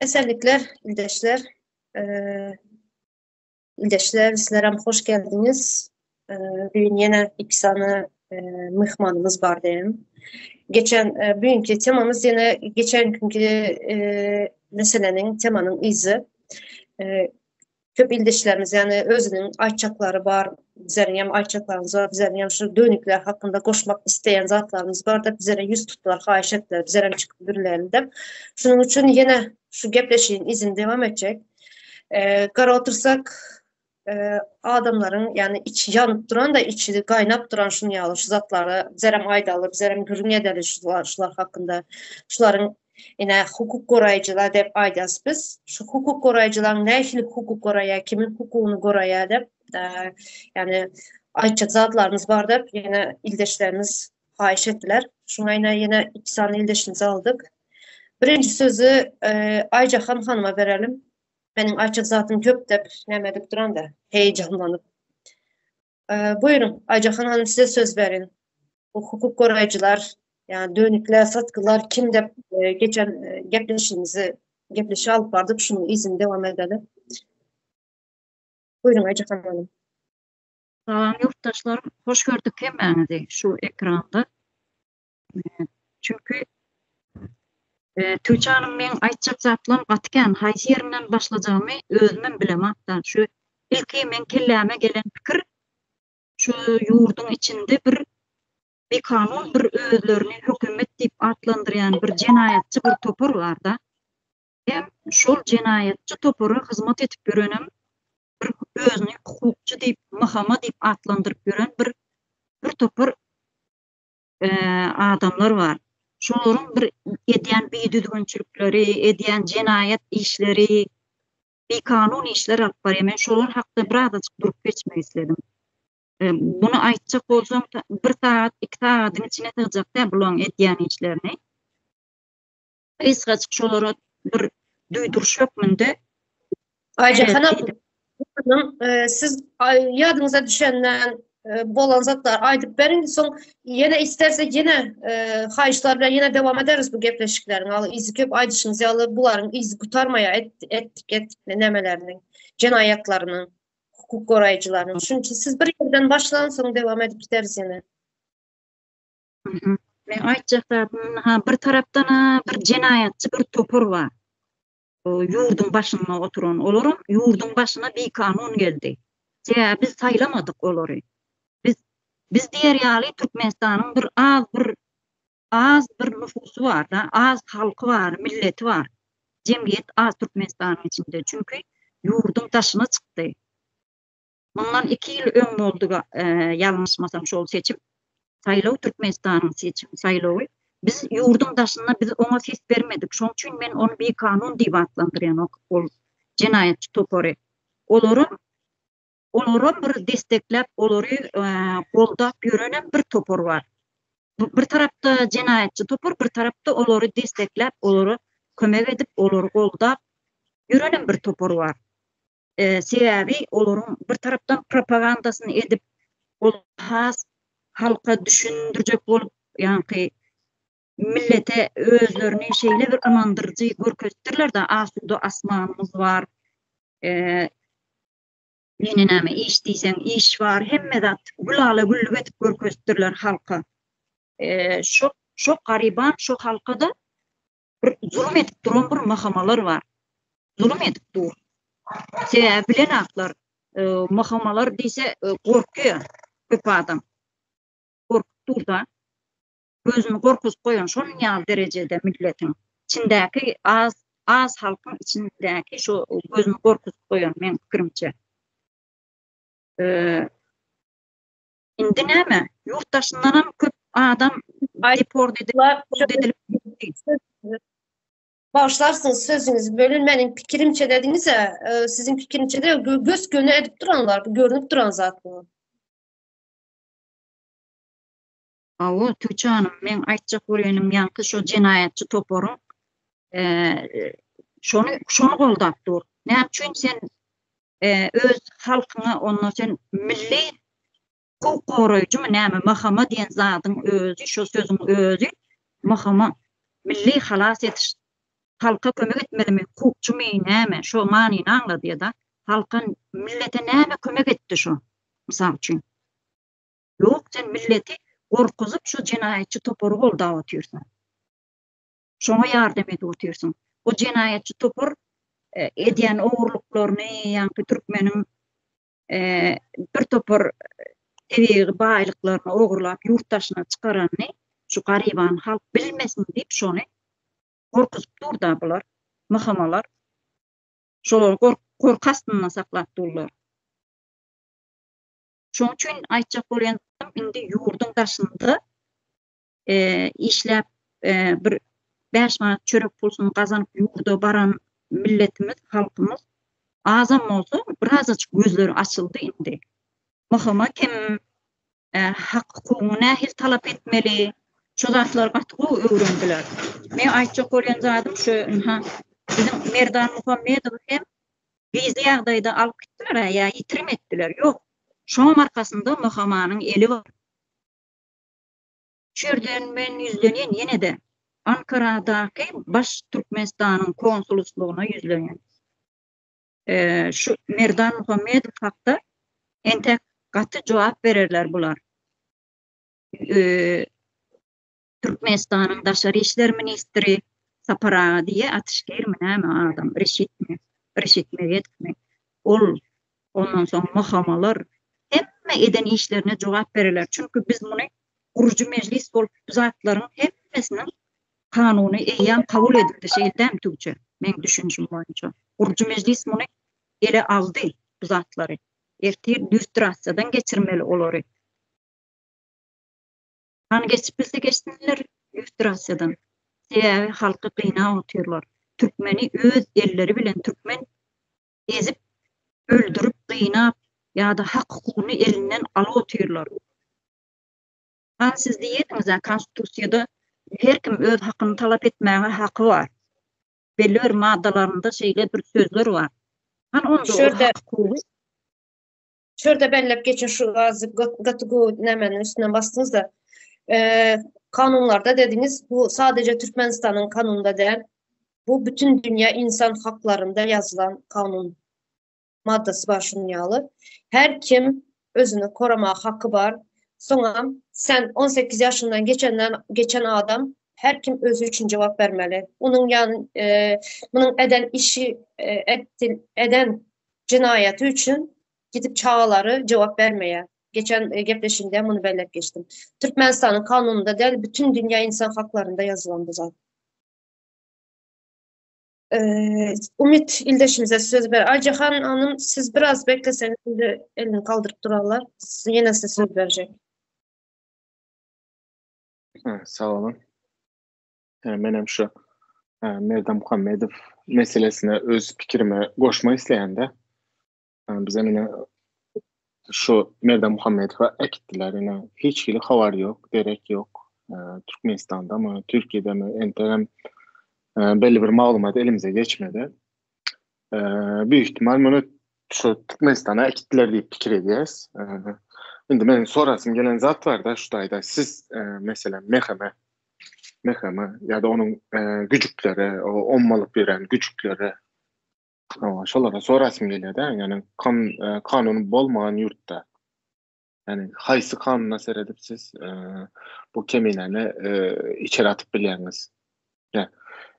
Esenlikler ildeşler. Ildeşler sizlerem hoş geldiňiz. Bugün ýene iki sany myhmanymyz bar diýen. Geçen bugünkü temamyz ýene geçen günkü meseleniň temanyň yzy. Köp ildeşlerimiz ýani özüniň aýtjaklary bar, bizleriň hem aýtjaklarymyz bar, bizleriň hem şu dönükler hakynda goşmak isleýän zatlarymyz bar diýip bizlere ýüz tutdular, haýyş etdiler, bizler hem çykyp gürläli diýip. Şunuň üçin ýene şu gepleşigiň izini dowam etjek. Gara otursak, adamlaryň ýani içi ýanyp duran da, içi gaýnap duran şuny ýaly şu zatlary bizler hem aýdaly, bizler hem gürrüň edeli şular, şular hakynda. Şularyň Ine, hukuk goraýjylar diýip aýdýas biz. Şu hukuk goraýjylaryň nähili hukuk goraýar, kimiň hukugyny goraýar diýip, ýagny aýtjak zatlarymyz bar diýip, ýene ildeşlerimiz haýyş etdiler. Şuňa ýene ýene iki sany ildeşimizi aldyk. Birinji sözi Aýjahan hanyma berelim. Meniň aýtjak zatym köp diýip, näme edip duranda, heýjanlanyp. Buýruň, Aýjahan hanym size söz berin. Bu hukuk goraýjylar, ýagny dönükler, satgylar kim diýip geçen gepleşigimizi gepleşik alyp bardyk, şunuň yzyny dowam edeli. Buýruň Aýjahan hanym. Salam ýurtdaşlar, hoş gördük hemmäňizi şu ekranda. Çünki Tüýçe hanym meň aýtjak zatlarym gaty kän, haýsy ýerinden başlajagymy özümem bilemok-da. Şu ilki meň kelläme gelen pikir şu ýurduň içinde bir bikanun bir özlerini hökümet diýip atlandyrýan bir jenaýatçy bir topar bar-da. Hem şol jenaýatçy topara hyzmat edip ýörenem bir özüni hukukçy diýip, MHM diýip atlandyryp ýören bir bir topar adamlar bar. Şolaryň bir edýän bidüzgünçilikleri, edýän jenaýat işleri, bikanun işler alyp barýar. Men şolar hakda birazajyk durup geçmek isledim. Muny aýtjak bolsam, bir sagat, iki sagadyň içine sygjak däl bularyň edýän işlerini. Gysgajyk şolara bir duýduryş hökmünde Aýjahan hanym, siz ýadyňyza düşenden bolan zatlary aýdyp beriň, soň ýene istersek ýene haýyşlar bilen ýene dowam ederis bu gepleşikleriň. Al yzy köp aýdyşyňyz ýaly bularyň yzy gutarmaýar et, etdik etdik nemeleriniň, jenaýatlarynyň, hukuk goraýjylarynyň. Şunuň üçin siz bir ýerden başlan soň dowam edip gideris ýene. Men aýtjak zadym, ha bir tarapdan bir jenaýatçy bir topar bar. Ýurduň başynda oturan. Olaram ýurduň başyna bikanun geldi. Sebäbi biz saýlamadyk olary. Biz biz diýer ýaly Türkmenistanyň bir az bir az bir nüfusy bar da, az halky bar, milleti bar. Jemgyýet az Türkmenistanyň içinde. Çünki ýurduň daşyna çykdy. Mundan iki ýyl öň boldy ýalňyşmasam şol seçim. Saýlaw Türkmenistanyň seçim saýlawy. Biz ýurduň daşynda biz oňa ses bermedik. Şoň üçin men ony bikanun diýip atlandyrýan ol jenaýatçy topary. Olaram olaram bir destekläp olary goldap ýörenem bir topar bar. Bir tarapda jenaýatçy topar, bir tarapda olary destekläp olara kömek edip olary goldap ýörenem bir topar bar. Sebäbi olaryň bir tarapdan propagandasyny edip, ol has halka düşündirjek bolup, ýaňky millete özlerini şeýle bir ynandyryjy görkezipdirler-de, asuda asmanymyz bar, ýene näme iş diýseň iş bar, hemme zat gülala-güllük edip görkezipdirler halka. Şo şo garyban şo halka-da Bir zulum edip duran bir MHM-lar bar. Zulum edip dur. Sebäbi bilenaklar, MHM-lar diýse gorkýar köp adam. Gorkup dur-da. Gözüni gorkuzyp goýan şonuň ýaly derejede milletiň içindäki az az halkyň içindäki şo gözüni gorkuzyp goýan meň pikirimçe. Indi näme? Ýurt daşyndanam köp adam deport edilip gitdi. Bagyşlarsyňyz sözüňizi bölün meniň pikirimçe dediňiz-ä, siziň pikirimçe de gös göni edip duranlar bu görnüp duran zat bu. Hawa Tüwçi hanym meň aýtjak bolýanym ýaňky şo jenaýatçy toparyň şony şony goldap dur. Näme üçin sen öz halkyňa onda sen milli hukuk goraýjymy näme MHM diýen zadyň özi şo sözüň özi MHM milli halas ediş. Halka kömek etmelimi, hukukçymy, näme, şo manyny aňladýa-da. Halka, millete näme kömek etdi şo, mysal üçin? Ýok, sen milleti gorkuzyp şo jenaýatçy topary goldap otyrsyň. Şoňa ýardam edip otyrsyň. O jenaýatçy topar edýän ogurlyklaryny, ýaňky türkmeniň bir topar tebigy baýlyklaryny ogurlap ýurt daşyna çykaranyny şu garyban halk bilmesin diýip şony gorkuzyp dur-da bular, MHM-lar. Şolary gorky astynda saklap durlar. Şonuň üçin aýtjak bolýan zadym indi ýurduň daşynda işläp bir 5 manat çörek pulsuny gazanyp ýurda baran milletimiz, halkymyz azam bolsa birazajyk gözleri açyldy indi. MHM kim, hak hukugyňy nähili talap etmeli, şo zatlary gaty gowy öwrendiler. Men aýtjak bolýan zadym şu, ynha, biziň Merdan Muhammedowy hem gizli ýagdaýda alyp gitdiler-ä ýa ýitirim etdiler. Ýok, şoňam arkasynda MHM-niň eli bar. Şu ýerden men ýüzlenýän ýene-de Ankaradaky Baş Türkmenistanyň konsulslygyna ýüzlenýän. Şu Merdan Muhammedow hakda entek gaty jogap bererler bular. Türkmenistanyň daşary işler ministri Sapar aga diýýä atyşgirmi näme adam Reşitmi Reşit Meredowmy ol ondan soň MHM-lar hemme eden işlerine jogap bererler çünki biz muny gurujy mejlis bolup bu zatlaryň hemmesiniň kanuny eýýäm kabul edildi şeýle dämi Tugçe meň düşünişim boýunça gurujy mejlis muny ele aldy bu zatlary ertir lýustrasiýadan geçirmeli olary. Hany geçip bilse geçsinler lýustrasiýadan. Sebäbi halky gynap otyrlar. Türkmeni öz elleri bilen türkmen ezip öldürip gynap ýa-da hak hukugyny elinden alyp otyrlar. Hany siz diýýediňizä konstitusiýada her kim öz hakyny talap etmäge haky bar. Belli bir maddalarynda şeýle bir sözler bar. Hany onda ol hak hukugy? Şu ýerde belläp geçin şu gazy gaty gowy nämäniň üstünden basdyňyz-da. Kanunlarda dediňiz, bu sadece Türkmenistanyň kanunynda däl. Bu bütün dünýä insan haklarynda ýazylan kanun maddasy bar şunuň ýaly. Her kim özüni koramaga haky bar. Soňam sen 18 ýaşyndan geçenden geçen adam her kim özi üçin jogap bermeli. Onuň ýan munuň eden işi eden jenaýaty üçin gidip çagalary jogap bermeýär. Geçen e, gepleşigimde muny belläp geçdim. Türkmenistanyň kanunynda däl, bütün dünýä insan haklarynda ýazylan bu zat. Ee, Umit ildeşimize söz ber. Aycahan Hanım siz biraz bekleseniz şimdi elini kaldyryp durarlar. Yine size söz verecek. Sag olun. Men hem şu Merdan Muhammedow meselesine öz pikirimi goşmak isleýän-de. Bize ine şu Merdan Muhammedowy äkitdiler. Ine hiç hili habar ýok, derek ýok. Türkmenistandamy, Türkiýedemi entegem belli bir maglumat elimize geçmedi. Büyük ihtimal muny şu Türkmenistana äkitdiler diýip pikir edýäs. Indi meniň sorasym gelen zat bar-da şu taýda. Siz meselem MHM MHM ýa-da onuň güjükleri, o ommalyp ýören güjükleri şolara sorasym gelýär-de, ýagny kanun bolmagan ýurtda. Ýagny haýsy kanuna seredip siz bu keminäni içeri atyp bilýäňiz? Ýa,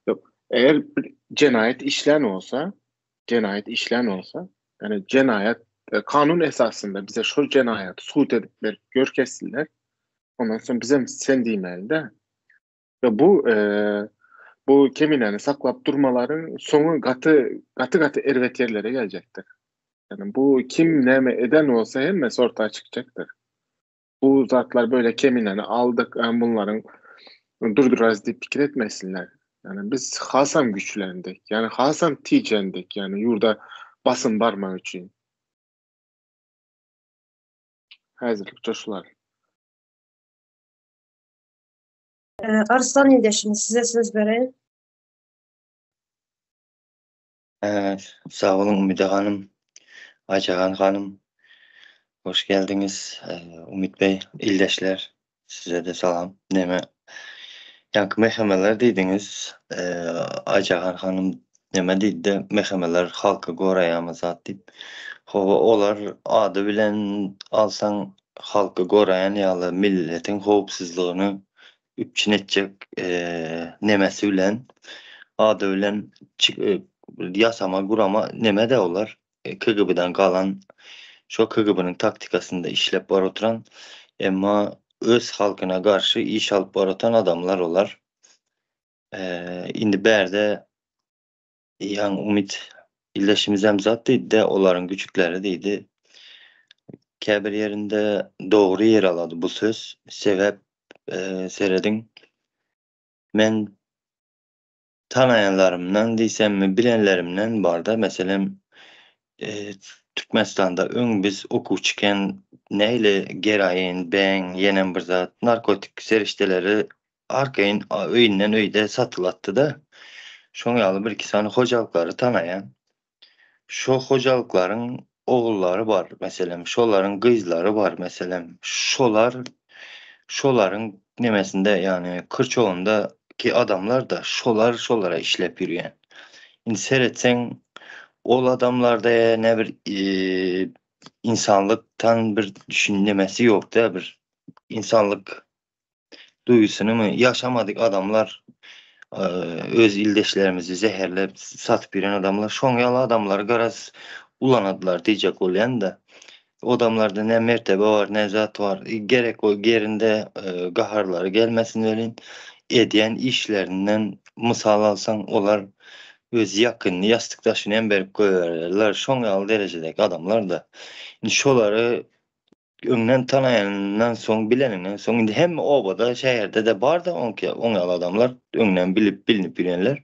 ýok, eger bir jenaýat işlän bolsa, jenaýat işlän bolsa, ýagny jenaýat kanun esasynda bize şol jenaýaty sud edip berip görkezsinler, Ondan soň bizem sen diýmeli-de. We bu bu keminäni saklap durmalaryň soňy gaty gaty gaty erbet ýerlere geljekdir. Ýagny bu kim näme eden bolsa hemmesi orta çykjakdyr. Bu zatlar böyle keminäni aldyk, bunlaryň durdurarys diýip pikir etmesinler. Ýagny biz hasam güçlendik, ýagny hasam tijendik, ýagny ýurda basym barmak üçin. Häzirlikçe şular. Arslan ildeşimiz size söz bereýin. Sag boluň Umyda hanym, Aýjahan hanym. Hoş geldiňiz. Umyt beý, ildeşler, size-de salam. Neme? Ýaňky MHM-ler diýdiňiz, Aýjahan hanym neme diýdi-de, MHM-ler halky goraýarmy zat diýip. Hawa, olar ady bilen alsaň halky goraýan ýaly milletiň howpsuzlygyny üpjün etjek nemesi bilen, ady bilen ýasama gurama neme-de olar. KGB-den galan, şo KGB-niň taktikasynda işläp bar oturan, emma öz halkyna garşy iş alyp bar otan adamlar olar. Indi bärde ýaňy Umyt ildeşimizem zat diýdi-de, olaryň güjükleri diýdi. Käbir ýerinde dogry ýer alady bu söz. Sebäp serediň, men Tanaýanlarymdan diýsemmi, bilenlerimden barda, meselem, Türkmenistanda öň biz okuwçyken nähili geroin, bäň, ýenem bir zat, narkotik serişdeleri arkaýyn öýünden öýde satylatdy-da. Şoň ýaly bir-iki sany hojalyklary tanaýan. Şo hojalyklaryň ogullary bar, meselem, şolaryň gyzlary bar, meselem, şolar şolaryň nemesinde, ýagny kyrçogyndaky adamlar-da şolar şolara işläp ýürýän. Indi seretseň, ol adamlarda ne bir insanlykdan bir düşün nemesi ýok-da, bir insanlyk duýgusynymy ýaşamadyk adamlar öz ildeşlerimizi zäherläp satyp ýören adamlar şoň ýaly adamlary garaz ulanadylar diýjek bolýan-da. O adamlarda ne mertebe bar, ne zat bar. Gerek o ýerinde gaharlary gelmesin welin edýän işlerinden mysal alsaň olar öz ýakynyny ýassykdaşyny hem berip goýbererler. Şoň ýaly derejedäki adamlar-da. Indi şolary Öňden tanaýanyndan soň, bileninden soň indi hemme obada, şäherde-de bar-da oňki, oň ýaly adamlar, öňden bilip, bilinip ýörenler.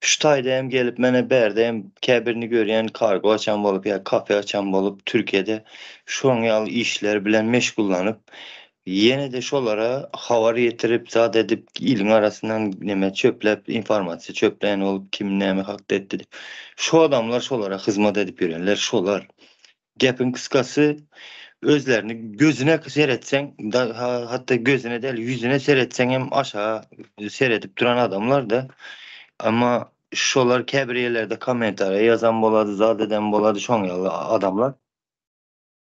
Şu taýda hem gelip, menä bärde hem käbirini görýän, kargo açan bolup ýa kafe açan bolup, Türkiýede şoň ýaly işler bilen meşgullanyp, ýene-de şolara habar ýetirip, zat edip, iliň arasyndan neme çöpläp, informasiýa çöplän bolup, kim näme hakda etdi diýip. Şo adamlar şolara hyzmat edip ýörenler şolar. Gepiň kysgasy, özlerini gözüne seretseň, hatda gözüne däl, ýüzüne seretseň hem aşaga seredip duran adamlar-da. Emma şolar käbir ýerlerde kommentariýa ýazan bolady, zat eden bolady, şoň ýaly adamlar.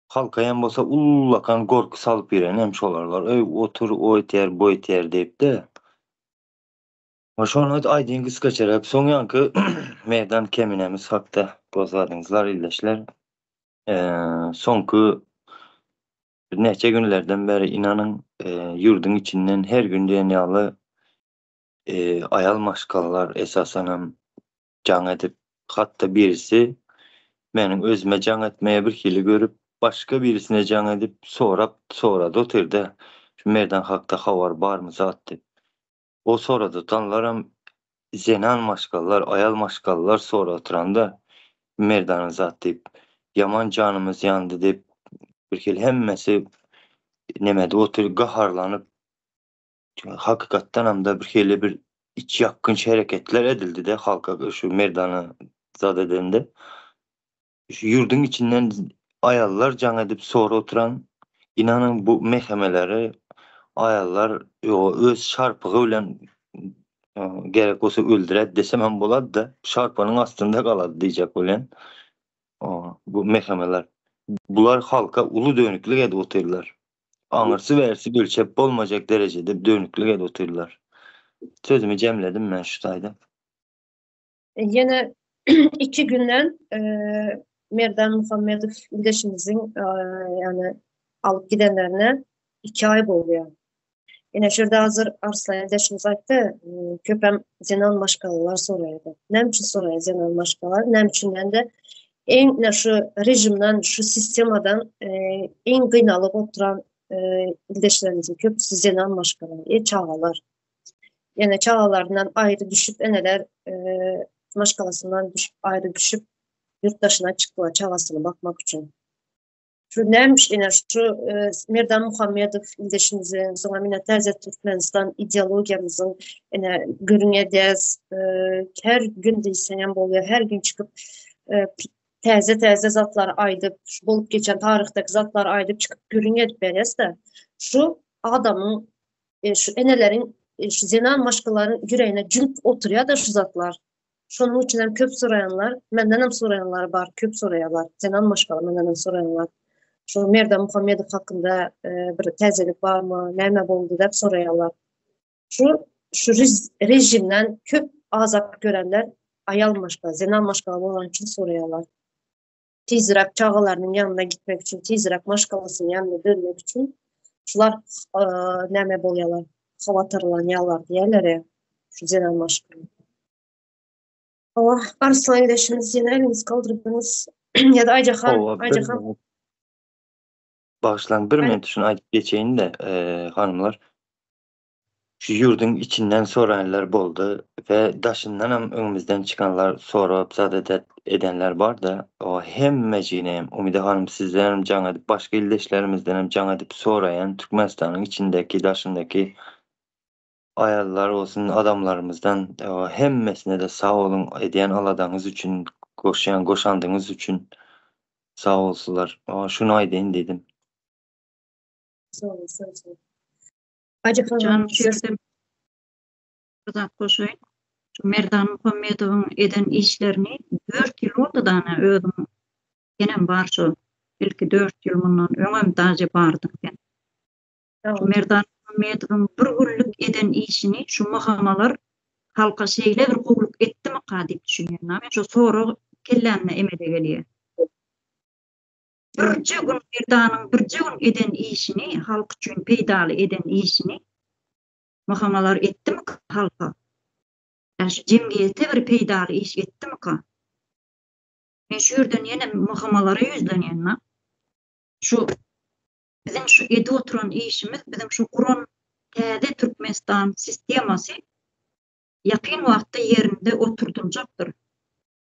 Halka hem bolsa ullakan gorky salyp ýören hem şolarlar. Öý otur, o etýär, bu etýär diýip-de. Şony aýdyň gysgaçarak. Soň ýaňky Merdan Keminemiz hakda gozgadyňyzlar ildeşler. Soňky birnäçe günlerden bäri ynanyň ýurduň içinden her gün diýen ýaly aýal maşgalalar esasanam jaň edip, hatda birisi meniň özüme jaň etmegi birhili görüp, başga birisine jaň edip sorap sorady otyrda, şu Merdan hakda habar barmy zat diýip. O soradytanlaram zenan maşgalalar, aýal maşgalalar soratyranda Merdana zat diýip, ýaman janymyz ýandy diýip, birhili hemmesi nemede otyr gaharlanyp, hakykatdanam-da birhili bir içýakgynç hereketler edildi-de halka şu Merdana zat edende. Şu ýurduň içinden aýallar jaň edip sora oturan, ynanyň bu mehemeleri aýallar öz şarpygy bilen gerek bolsa öldürer desem hem bolady-da, şarpygynyň astynda galady diýjek bolýan. Bu mehemeler. Bular halka uly dönüklik edip otyrlar. Aňyrsy bärsi ölçep bolmajak derejede dönüklik edip otyrlar. Sözümi jemledim men şu taýda. Ýene iki günden Merdan Muhammedow ildeşimiziň ýagny alyp gidenlerine iki aý bolýar. Ine şu ýerde hazir Arslan ildeşimiz aýtdy, köpem zenan maşgalalar soraýardy. Näme üçin soraýar zenan maşgalalar? Näme üçinden-de iň ine şu režimden, şu sistemadan iň gynalyp oturan ildeşlerimiziň köpüsi zenan maşgala, çagalar. Ýene çagalaryndan aýry düşüp eneler maşgalasyndan düşüp aýry düşüp ýurt daşyna çykdylar çagasyny bakmak üçin. Şu nämiş ine şu Merdan Muhammedow ildeşimiziň soňra ine Täze Türkmenistan ideologiýamyzyň ine gürrüň edýäs. Her gün diýseňem bolýar, her gün çykyp täze-täze zatlary aýdyp, şu bolup geçen taryhdaky zatlary aýdyp çykyp gürrüň edip berýäs-de. Şu adamyň E, şu eneleriň şu zenan maşgalalaryň ýüregine jüňk oturýar-da şu zatlar. Şonuň üçin hem köp soraýanlar, menden hem soraýanlar bar, köp soraýarlar. Zenan maşgala menden hem soraýanlar. Şu Merdan Muhammedow hakynda e, bir täzelik barmy, näme boldy diýip soraýarlar. Şu şu rejimden köp azap görenler aýal maşgala, zenan maşgala bolan üçin soraýarlar. Tizräk çagalarynyň ýanyna gitmek üçin, tizräk maşgalasynyň ýanyna dönmek üçin şular e, näme bolýarlar, howatyrlanýarlar diýerler şu zenan maşgala. Hawa, Arslan ildeşimiz ýene eliňizi galdyrdyňyz. Ýa-da Aýjahan, Aýjahan. Bagyşlaň, bir minut şuny aýdyp geçeýin-de, e, hanymlar. Şu ýurduň içinden soraýanlar boldy we daşyndanam öňümizden çykanlar sorap zat edenler barda o hemmejiginem Umyda hanym sizdenem jaň edip başga ildeşlerimizdenem jaň edip soraýan Türkmenistanyň içindeki daşyndaky aýallar bolsun adamlarymyzdan hemmesinede sag boluň edýän aladaňyz üçin goşýan goşandyňyz üçin sag bolsular şuny aýdaýyn diýdim. Sag boluň sag boluň. Jan şu ýerde bir zat goşaýyn. Şu Merdan Muhammedowyň eden işlerini 4 ýyl boldy dana özüň senem bar şo. Ilki 4 ýyl mundan öňem daže bardyň sen. Şu Merdan Muhammedowyň bir günlük eden işini şu mahamalar halka şeýle bir gowluk etdimika diýip düşünýän. Men şu sorag kellämde emele gelýär. Birje gün Merdanyň birje gün eden işini, halk üçin peýdaly eden işini Muhamalar etdimika halka? Ýa şu jemgyýete bir peýdaly iş etdimika? Men şu ýerden ýene Muhamalara ýüzlenýän-da. Şu biziň şu edip oturan işimiz, biziň şu guran täze Türkmenistan sistemasy ýakyn wagtda ýerinde oturdyljakdyr.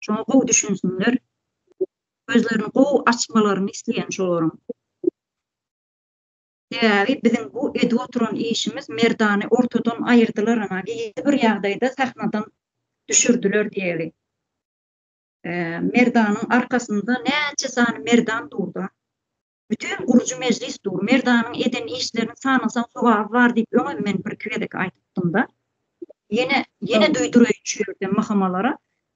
Şoňa gowy düşünsinler. Gözlerini gowy açmalaryny isleýän şolaryň. Sebäbi biziň bu edip oturan işimiz Merdany ortadan aýyrdylar ana gizli bir ýagdaýda sahnadan düşürdiler diýeli. Merdanyň arkasynda näçe sany Merdan durda. Bütin gurujy mejlis dur. Merdanyň eden işlerini sanasaň sogaby bar diýip öňem men birki gezek aýdypdymda. Ýene ýene duýduraýyn şu ýerde MHM-lara.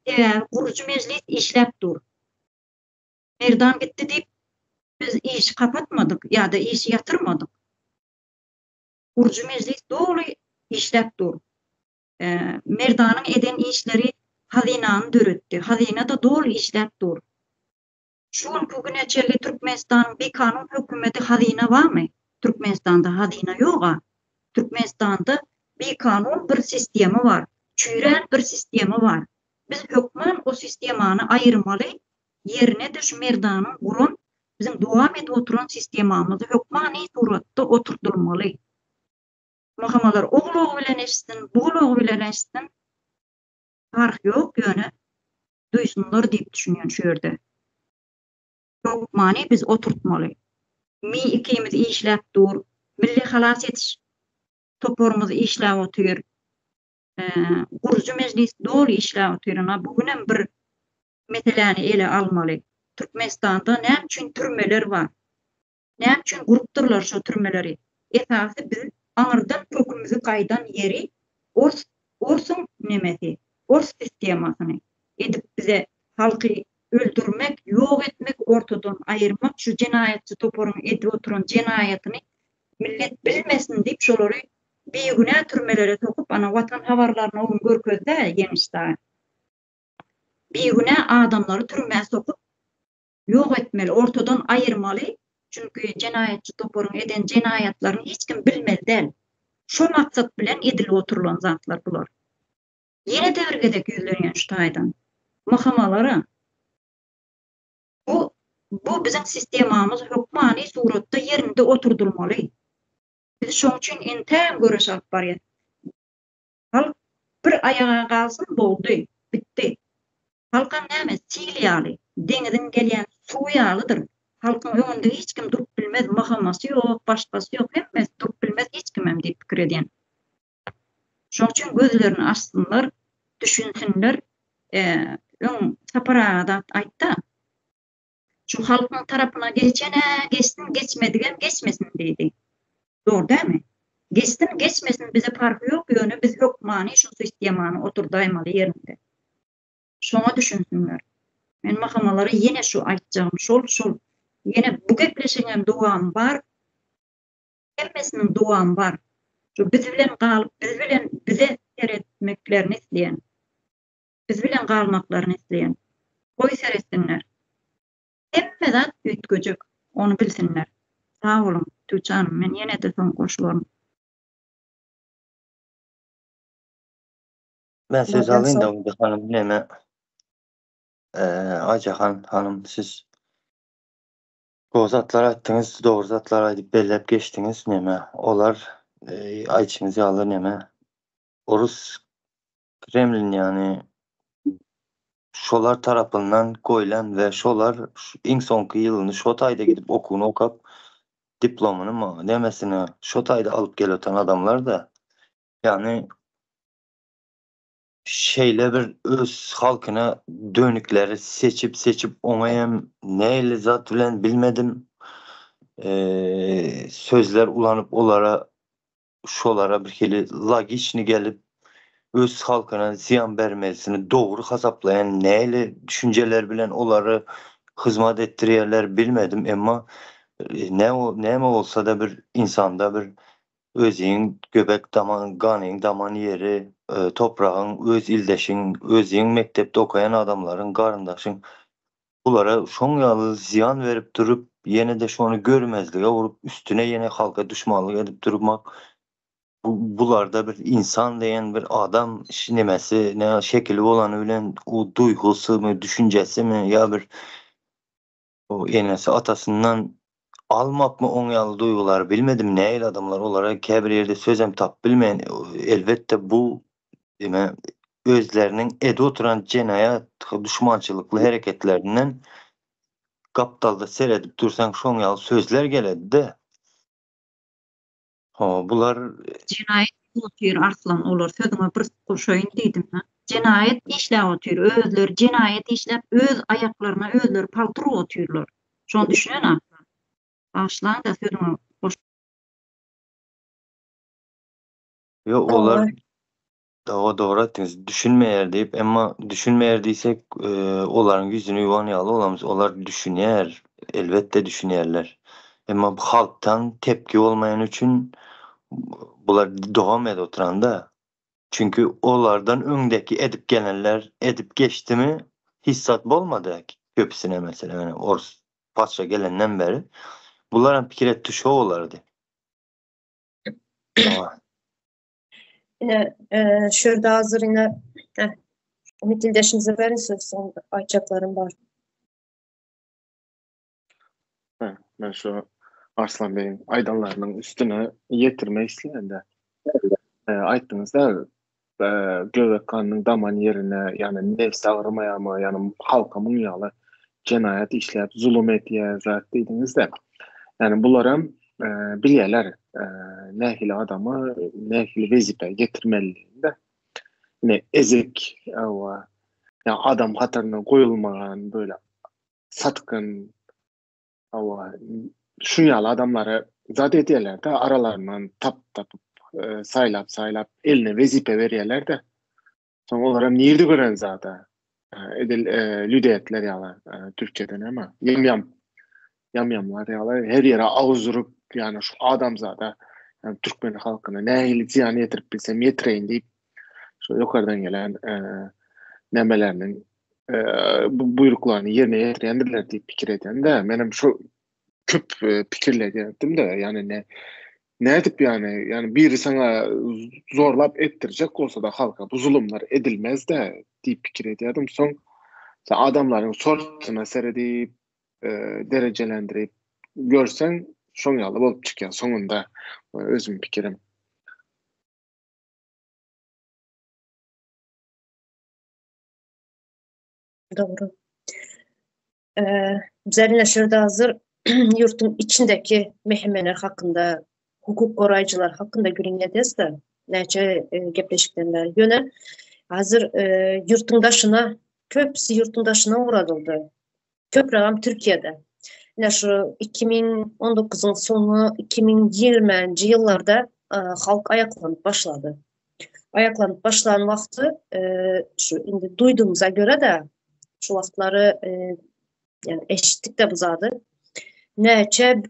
Sebäbi gurujy mejlis işläp dur. Merdan gitdi diýip biz işi kapatmadyk ýa-da işi ýatyrmadyk. Gurujy mejlis doly işläp dur. Merdanyň eden işleri hazynany döretdi. Hazyna-da doly işläp dur. Şu günki güne çenli Türkmenistanyň bikanun hökümeti hazyna barmy? Türkmenistanda hazyna ýoga. Türkmenistanda bikanun bir sistema bar. Çüýrän bir sistema bar. Biz hökman o sistemany aýyrmaly, ýerine-de şu Merdanyň guran, biziň dowam edip oturan sistemamyzy hökmany suratda oturdylmaly. Muhamalar o gulagy bilen eşitsin, bu gulagy bilen eşitsin, parhy ýok, ýöne duýsunlar diýip düşünýän şu ýerde. Hökmany biz oturtmaly. Mi ikimiz işläp dur. Milli halas etiş toparymyz işläp otyr. Gurujy mejlis doly işläp otyr. Ynha bu günem bir meseläni ele almaly. Türkmenistanda näme üçin türmeler bar? Näme üçin gurupdyrlar şo türmeleri? Esasy biz aňyrdan kökümizi gaýdan ýeri ors orsuň nemesi ors sistemasyny edip bize halky öldürmek ýok etmek ortadan aýyrmak şu jenaýatçy toparyň edip oturan jenaýatyny millet bilmesin diýip şolary bigünä türmelere sokup ana watan habarlaryny o gün görkezdä ýeňiş dagy bigünä adamlary türmä sokup ýok etmeli, ortadan aýyrmaly, çünki jenaýatçy toparyň eden jenaýatlaryny hiç kim bilmeli däl. Şo maksat bilen edilip oturylan zatlar bular. Ýene-de bir gezek ýüzlenýän şu taýdan MHM-lara. Bu bu biziň sistemamyz hökmany suratda ýerinde oturdylmaly. Biz şoň üçin entägem göreş alyp barýas. Halk bir aýaga galsyn boldy, bitdi. Halkam näme, sil ýaly, deňiziň gelýän suwy ýalydyr. Halkyň öňünde hiç kim durup bilmez, MHM-sy ýok, başgasy ýok, hemmesi durup bilmez hiç kimem diýip pikir edýän. Şoň üçin gözlerini açsynlar, düşünsinler. Öň Sapar aga zat aýtda, şu halkyň tarapyna geçen-ä geçsin, geçmedigem geçmesin diýdi. Dogry dälmi? Geçsin geçmesin bize parhy ýok ýöne biz hökmany şu sistemany oturdaýmaly ýerinde. Şoňa düşünsinler. Men mahamalara ýene şu aýtjagym şol şol. Ýene bu gepleşigiňem dowamy bar. Hemmesiniň dowamy bar. Şu biz bilen galyp biz bilen bize seretmeklerini isleýän. Biz bilen galmaklaryny isleýän. Goý seretsinler. Hemme zat üýtgejek. Ony bilsinler. Sag boluň, Tuçe hanym, men ýene-de soň goşularyn. Men söz alayyn da Umyda hanym neme Aýjahan hanym siz gowy zatlar aýtdyňyz, dogry zatlar aýdyp belläp geçdiňiz neme olar aýdyşyňyz ýaly neme orus Kremlin ýany şolar tarapyndan goýlan we şolar iň soňky ýylyny şo taýda gidip okuwyny okap diplomyny nemesini şo taýda alyp gelip oturan adamlar-da ýany şeýle bir öz halkyna dönükleri seçip seçip oňa hem nähili zat bilen bilmedim sözler ulanyp olara şolara bir hili logiçni gelip öz halkyna zyýan bermesini dogry hasaplaýan nähili düşünjeler bilen olary hyzmat etdirýärler bilmedim emma ne näme bolsada bir insanda bir özüň göbek daman ganyň daman ýeri topragyň öz ildeşiň özüň mekdepde okaýan adamlaryň garyndaşyň bulara şoň ýaly zyýan berip durup ýene-de şony görmezlige urup üstüne ýene halka duşmanlyk edip durmak bu bularda bir insan diýen bir adam nemesi ne şekili bolany bilen o duýgusymy düşünjesimi ýa bir O enesi atasyndan almakmy oň ýaly duýgulary bilmedim nähili adamlar olara käbir ýerde sözem tapyp bilmeýän elbetde bu eme özleriniň edip oturan jenaýat duşmançylykly hereketlerinden gapdalda seredip dursaň şoň ýaly sözler geledide Hawa bular Jenaýat edip otyr Arslan olar sözüňe bir goşaýyn diýdim-hä. Jenaýat işläp otyr özleri jenaýat işläp öz aýaklaryna özleri palta urup otyrlar. Şony düşünen Arslan. Bagyşlaňda sözüňe goş. Ýok olar Hawa dogry aýtdyňyz düşünmeýär diýip emma düşünmeýär diýsek olaryň ýüzüni ýuwan ýaly bolamyz olar düşünýär elbetde düşünýärler emma bu halkdan tepki bolmaýany üçin bular dowam edip oturanda çünki olardan öňdeki edip gelenler edip geçdimi hiç zat bolmady köpüsine meselem ýöne orus patyşa gelenden beri bularam pikir etdi şo bolardy. Ine, şu ýerde hazir ine, Ümit ildeşimize beriň söz, soň aýtjaklarym bar. Hä, men şu Arslan beýiň aýdanlarynyň üstüne ýetirmek isleýän-de. Aýtdyňyz-da, göbek ganynyň daman ýerine, ýagny nebsi agyrmaýarmy, ýagny halka muň ýaly jenaýat işläp, zulum edýär zat diýdiňiz-de. Ýagny bularam bilýärler nähili adamy nähili wezipä getirmelidigini-de. Ine ezik, hawa, ýa adam hataryna goýulmagan böyle satgyn, hawa, şuň ýaly adamlary zat edýärler-de, aralaryndan tap tapyp, saýlap-saýlap eline wezipe berýärler-de. Soň olaram nirde gören zada? Edil lüdetler ýaly, türkçede näme? Ýam-ýam. Ýam-ýamlar ýaly her ýere agyz urup, ýagny şu adamzada, ýagny türkmen halkyna nähili zyýan ýetirip bilsem ýetireýin diýip, şu ýokardan gelen nämeleriniň bu buýruklaryny ýerine ýetirýändirler diýip pikir edýän-de. Menem şu köp pikirler edýärdim-de, ýagny ne Nädip ýagny, ýagny biri saňa zorlap etdirjek bolsa-da halka bu zulumlar edilmez-dä diýip pikir edýärdim. Soň sen adamlaryň sortuna seredip, e, derejelendirip görseň, şoň ýaly bolup çykýar soňunda. Özüm pikirim. Dogry. Bizler ine şu ýerde hazir ýurtuň içindäki mehemeler hakynda, hukuk goraýjylar hakynda gürrüň edýäs-de, näçe gepleşikden bäri. Ýöne hazir ýurtuň daşyna, köpüsi ýurtuň daşyna ugradyldy. Köprägem Türkiýede. Ine şu 2019-yň soňy, 2020-nji ýyllarda. halk aýaklanyp başlady. Aýaklanyp başlan wagty şu indi duýdugymyza görä-de şu wagtlary ýani eşitdik-de bu zady. Näçe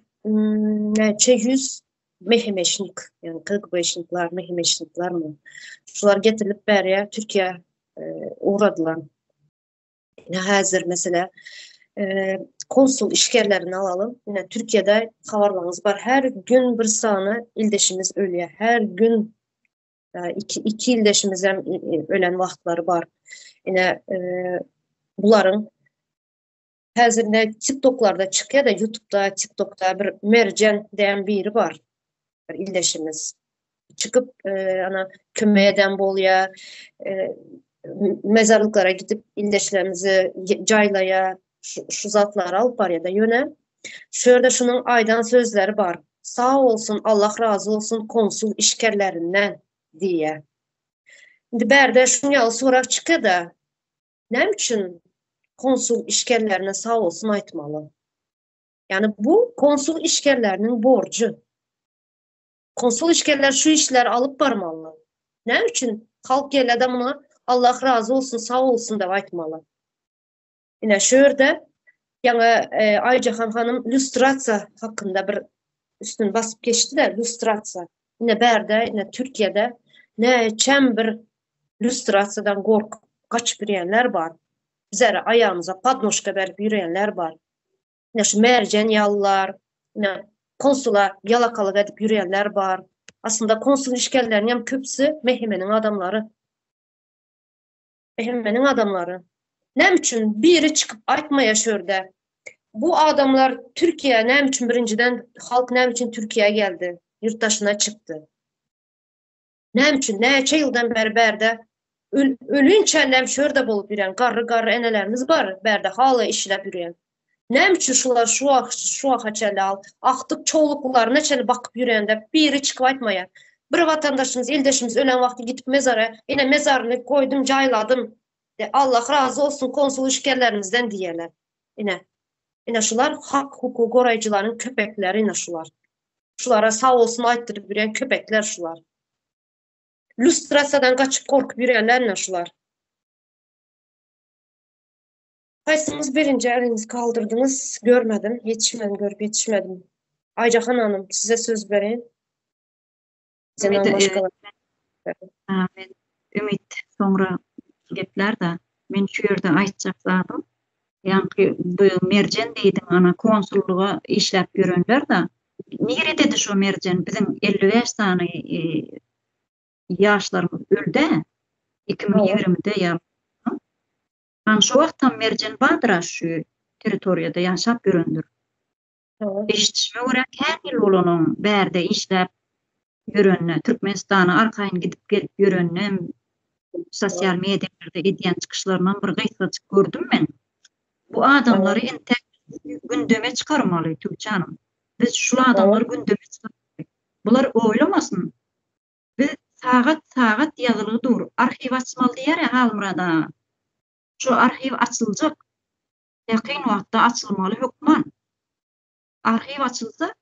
näçe ýüz mehemeşnik, ýani KGB-şnikler, mehemeşniklermi? Şular getirilip bärýä Türkiýä ugradylan. Ine häzir mesele konsul işgärlerini alalyň. Ine Türkiýede habarlaryňyz bar. Her gün bir sany ildeşimiz ölýär. Her gün iki, iki ildeşimiz hem ölen wagtlary bar. Ine bularyň häzir ne TikToklarda çykýar da YouTube'da, TikTok'da bir Merjen diýen biri bar. Bir ildeşimiz. Çykyp e, ana kömek eden bolýar. E, mezarlyklara gidip ildeşlerimizi jaýlaýar. Şu, şu zatlary alyp barýar da ýöne şu ýerde şunuň aýdan sözleri bar. Sag bolsun, Allah razy bolsun konsul işgärlerinden diýýär. Indi bärde şuň ýaly sorag çykýar-da, näme üçin konsul işgärlerine sag bolsun aýtmaly? Ýani bu konsul işgärleriniň borjy. Konsul işgärler şu işleri alyp barmaly. Näme üçin halk gelede muňa Allah razy bolsun, sag bolsun diýip aýtmaly? Ine şu ýerde ýaňy e, Aýjahan hanym lýustrasiýa hakynda bir üstüni basyp geçdi-de, lýustrasiýa. Ine bärde, ine Türkiýede näçem bir lýustrasiýadan gorkup gaçyp ýörýänler bar. Bizlere aýagymyza podnožka berip ýörýänler bar. Ine şu Merjen ýalylar, ine konsula ýalakalyk edip ýörýänler bar. Aslynda konsul işgärleriniň hem köpüsi MHM-niň adamlary. MHM-niň adamlary. Näme üçin biri çykyp aýtmaýar şu ýerde? Bu adamlar Türkiýä näme üçin birinjiden halk näme üçin Türkiýä geldi? Ýurt daşyna çykdy. Näme üçin näçe ýyldan bäri bärde ölünçä näme şu ýerde bolup ýören garry-garry enelerimiz bar bärde hala işläp ýören. Näme üçin şular şu wagt şu wagta çenli al agtyk çowluklaryna çenli bakyp ýörende biri çykyp aýtmaýar. Bir watandaşymyz ildeşimiz ölen wagty gidip mezara ine mezaryny goýdum jaýladym de Allah razy olsun konsul işgärlerimizden diýerler. Ine ine şular hak hukuk goraýjylaryň köpekleri ine şular. Şulara sag bolsun aýtdyryp ýören köpekler şular. Lýustrasiýadan gaçyp gorkup ýörenler ine şular. Haýsyňyz birinji eliňizi kaldyrdyňyz? Görmedim, ýetişmedim, görüp ýetişmedim. Aýjahan hanym, size söz bereýin. Zenan Ümit, e, maşgala. Ha, men Ümit soňra geplär-de, men şu ýerde aýtjak zadym, ýaňky bu Merjen diýdiň, ana konsullyga işläp ýörenler-de, nirededi şo Merjen, biziň 55 sany e, ýaşlarymyz öldi, 2020-de ýa Hany şo wagtam Merjen bardyr-a şu territoriýada ýaşap ýörendir. Eşidişime görä kän ýyl bolanoň bärde işläp ýörenine, Türkmenistana arkaýyn gidip gelip ýöreninem, sosial medialarda edýän çykyşlarynam bir gysgajyk gördüm men. Bu adamlary entäk gündeme çykarmaly Tüwçe hanym. Biz şul adamlary gündeme çykarmaly. Bular oýlamasyn. Biz sagat sagat ýazylgy dur. Arhiw açmaly diýýär-ä Halmyrat aga. Şu arhiw açyljak. Ýakyn wagtda açylmaly hökman. Arhiw açylsa,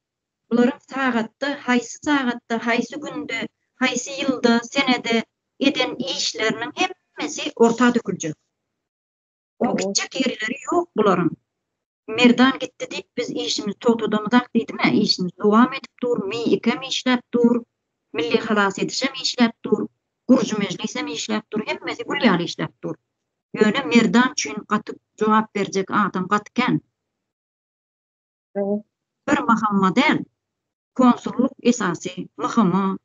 bularyň sagatda, haýsy sagatda, haýsy günde, haýsy ýylda, senede eden işleriniň hemmesi orta döküljek. O gitjek ýerleri ýok bularyň. Merdan gitdi diýip biz işimizi togtadamyzak diýdim-ä, işimiz dowam edip dur, MİK-em işläp dur, Milli halas edişem işläp dur, Gurujy mejlisem işläp dur, hemmesi gül ýaly işläp dur. Ýöne Merdan üçin gaty jogap berjek adam gaty kän. Bir MHM däl, konsullyk esasy, MHM,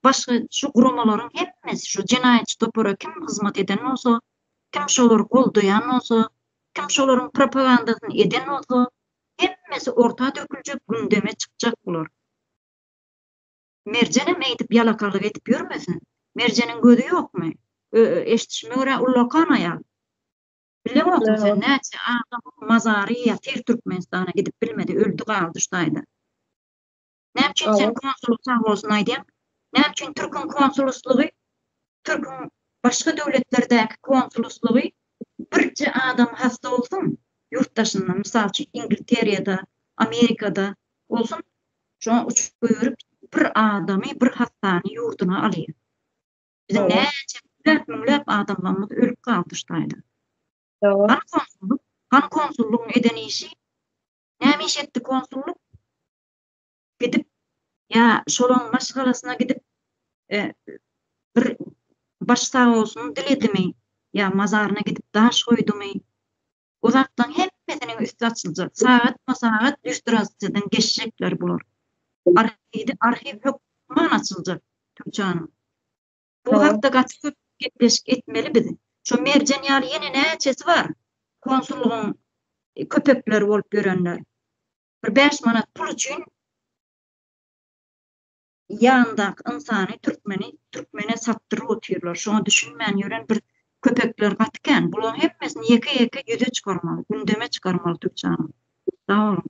başga şu guramalaryň hemmesi şu jenaýatçy topara kim hyzmat eden bolsa, kim şolary goldaýan bolsa, kim şolaryň propagandasyny eden bolsa, hemmesi orta döküljek, gündeme çykjak bular. Merjenem eýdip ýalakalyk edip ýörmesin. Merjeniň gözi ýokmy? Eşidişime görä ullakan aýal. Bileňokmy sen näçe adamyň mazary ýatyr Türkmenistana gidip bilmedi, öldi galdy şu taýda. Näme üçin sen konsulyk sag bolsun aýdýaň? Näme üçin türküň konsuluslygy, türküň başga döwletlerdäki konsuluslygy birje adam hassa bolsun ýurt daşynda, mysal üçin Ingilteriýada, Amerikada bolsun, şoňa uçup goýberip. bir adamy, bir hassany ýurduna alýar. Biziň näçe müňläp, müňläp adamlarymyz ölüp galdy şu taýda. Hany konsullyk? Hany konsullygyň eden işi? Näme iş etdi konsullyk? Gidip ýa şolaň maşgalasyna gidip bir baş sag bolsun diledimi ýa mazaryna gidip daş goýdumy? O zatlaryň hemmesiniň üsti açyljak. Sagatma-sagat lýustrasiýadan geçjekler bular. Arhiwde arhiw hökman açyljak Tuğçanyň. Bu hakda gaty köp gepleşik etmeli biz. Şo Merjen ýaly ýene näçesi bar konsullygyň köpekleri bolup ýörenler. Bir 5 manat pul üçin ýanyndaky ynsany türkmeni türkmene satdyryp otyrlar. Şoňa düşünmän ýören bir köpekler gaty kän. Bularyň hemmesini ýeke-ýeke ýüze çykarmaly, gündeme çykarmaly Türkjanyň. Sag boluň.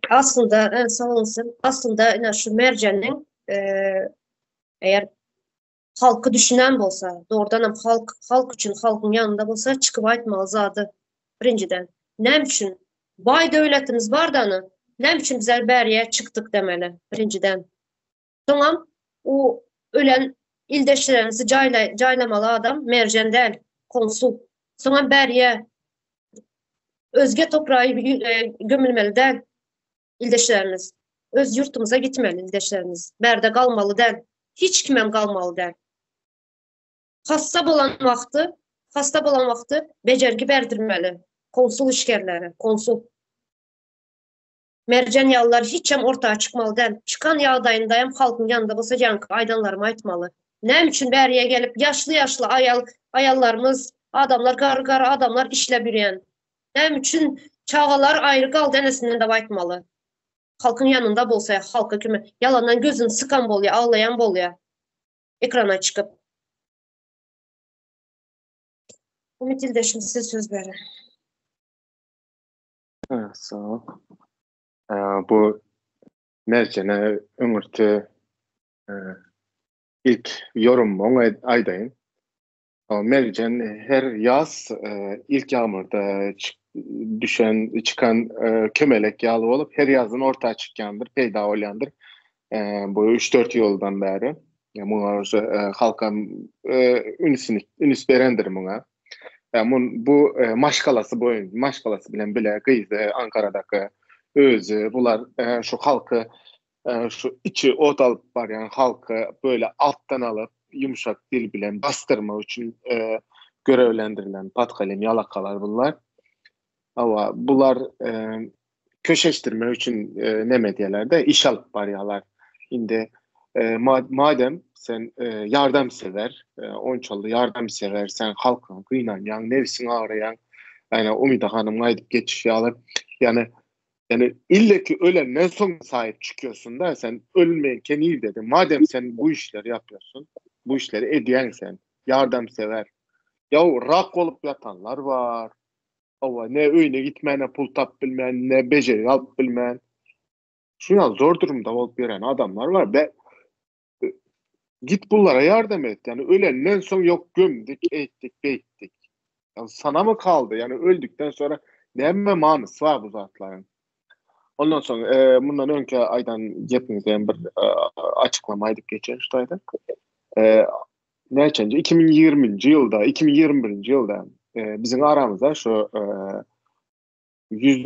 Aslynda, sag bolsun. Aslynda ine şu Merjeniň eger halky düşünen bolsa, dogrudan hem halk halk üçin halkyň ýanynda bolsa çykyp aýtmaly zady birinjiden. Näme üçin baý döwletimiz bar dany, näme üçin bizler bäriye çykdyk demeli birinjiden. Soňam o ölen ildeşlerimizi jaýla jaýlamaly adam Merjen däl, konsul. Soňam bäriye özge topraga e, gömülmeli däl ildeşlerimiz. Öz ýurtumyza gitmeli ildeşlerimiz. Bärde galmaly däl. Hiç kimem galmaly däl. Hassa bolan wagty, hassa bolan wagty bejergi berdirmeli. Konsul işgärleri, konsul. Merjen ýalylar hiçem orta çykmaly däl. Çykan ýagdaýynda hem halkyň ýanynda bolsa ýaňky aýdanlarymy aýtmaly. Näme üçin bäriye gelip ýaşly-ýaşly aýal, aýallarymyz, adamlar garry-garry adamlar işläp ýürýän. Näme üçin çagalar aýry galdy enesinden dep aýtmaly. Halkyň ýanynda bolsa halka kime ýalandan gözüni sykan bolýa, aglaýan bolýa. Ekrana çykyp. Ümit ildeşim size söz beren. Sag ol. Bu Merjene öňürti ilk ýorumymy oňa aýdaýyn. Merjen her ýaz ilk ýagmyrda düşen, çykan kömelek ýaly bolup, her ýazdan orta çykýandyr, peýda bolýandyr. Bu 3-4 ýyldan bäri. Muňa halkam ünsüni üns berendir muňa. Mun bu maşgalasy boýun, maşgalasy bilen bile gyzy Ankaradaky özi bular şu halky şu içi ot alyp barýan halky böyle altdan alyp ýumşak dil bilen bastyrmak üçin görevlendirilen patkalem ýalakalar bunlar. Hawa, bular köşeşdirmek üçin neme diýerler-de, iş alyp barýarlar. Indi madem sen ýardamsewer, onçaly ýardamsewer, sen halkyňa gynanýaň, nebsiň agraýaň, ýani Umyda hanymyň aýdyp geçişi ýaly, ýani ýani illeki ölenden soň saýyp çykýarsyň-da, sen ölmeýänkä nirdediň? Madem sen bu işleri ýapýarsyň, bu işleri edýäň sen, ýardamsewer. Ýa rak bolup ýatanlar bar. Hawa, ne öýüne gitmäne pul tap bilmän, ne bejergi alyp bilmän. Şu ýaly zor durumda bolup ýören adamlar bar. Be git bunlara ýardam et. Ýani ölenden soň ýok gömdük, eýtdik, beýtdik. Ýani sana mı kaldy? Ýani öldükden sonra näme manysy bar bu zatlaryň? Ondan soň e, mundan öňki aýdan gepiňizde hem bir e, açyklama aýdyp geçerin şu taýda. E, näçenji 2020-nji ýylda, 2021-nji ýylda e, biziň aramyzda şu e, ýüz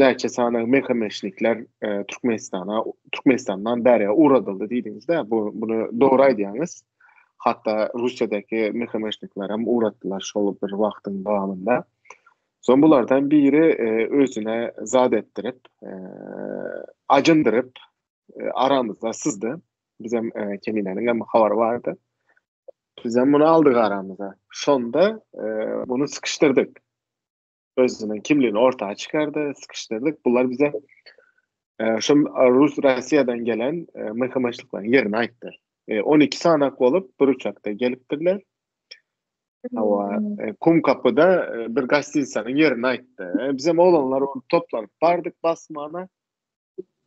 näçe sany mehemeşnikler e, Türkmenistana Türkmenistandan bäri ugradyldy diýdiňiz-de, bu bunu dogry aýdýaňyz. Hatda Russiýadaky mehemeşnikler hem ugratdylar şol bir wagtyň dowamynda. Soň bulardan biri e, özüne zat etdirip, e, ajyndyryp e, aramyzda syzdy. Bizem e, Keminäniň hem habary bardy. Bizem bunu aldyk aramyza. Şonda e, bunu sıkıştırdık. Özüniň kimligini orta çykardy, sıkıştırdyk. Bular bize e, şu Rus Russiýadan gelen e, MHM-çylyklaryň ýerini aýtdy. E, 12 sanak bolup bir uçakda gelipdirler. Hawa, e, kum kapyda e, bir gastinsanyň ýerini aýtdy. E, bizem oglanlar toplanyp bardyk basmana.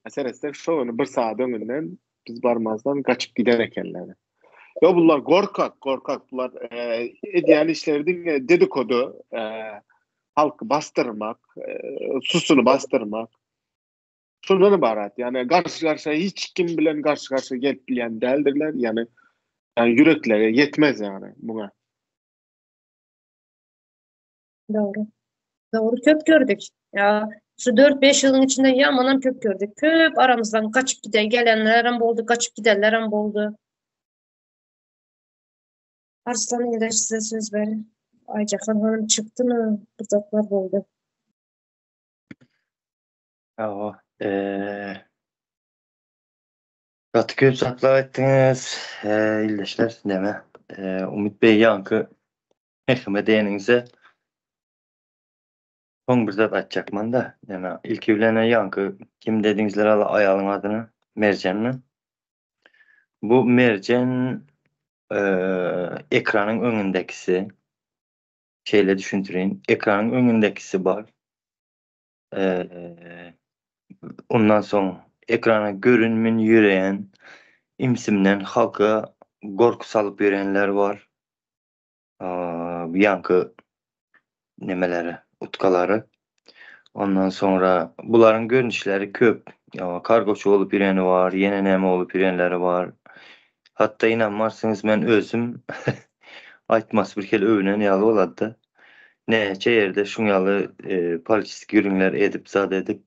Seretsek şo güni bir saat öňünden biz barmazdan gaçyp giden ekenler. Ýa bular gorkak, gorkak bular e, edýän işleri diňe dedikodu, e, halky bastyrmak, e, susuny bastyrmak. Şundan ybarat. Ýagny garşy-garşa hiç kim bilen garşy-garşa gelip bilýän däldirler. Ýagny ýürekleri ýetmez ýagny muňa. Dogry. Dogry köp gördük. Ya şu 4-5 ýylyň içinde ýamanam köp gördük. Köp aramyzdan gaçyp giden gelenlerem boldy, gaçyp gidenlerem boldy. Arslan ildeş size söz berin. Ayjahan hanım çykdymy? Bir zatlar boldy. Hawa, eee gaty köp zatlar aýtdyňyz, eee ildeşler, neme, eee Umyt beý ýaňky Mehime diýeniňize soň bir zat aýtjakman-da, neme, ilki bilen-ä ýaňky kim dediňizler al aýalyň adyny, Merjenmi? Bu Merjen eee ekranyň öňündekisi, şeýle düşündireýin, ekranyň öňündekisi bar. Ondan soň ekrana görünmün ýöreýän, imsimden halka gorky salyp ýörenler bar. Ýaňky nemeleri, utkalary. Ondan soňra bularyň görnüşleri köp. Kargoçy bolup ýöreni bar, ýene näme bolup ýörenleri bar. Hatda ynanmarsyňyz men özüm aýtmasy bir hili öwünen ýaly bolady-da. Näçe ýerde şuň ýaly poliçeskiý gürrüňler edip zat edip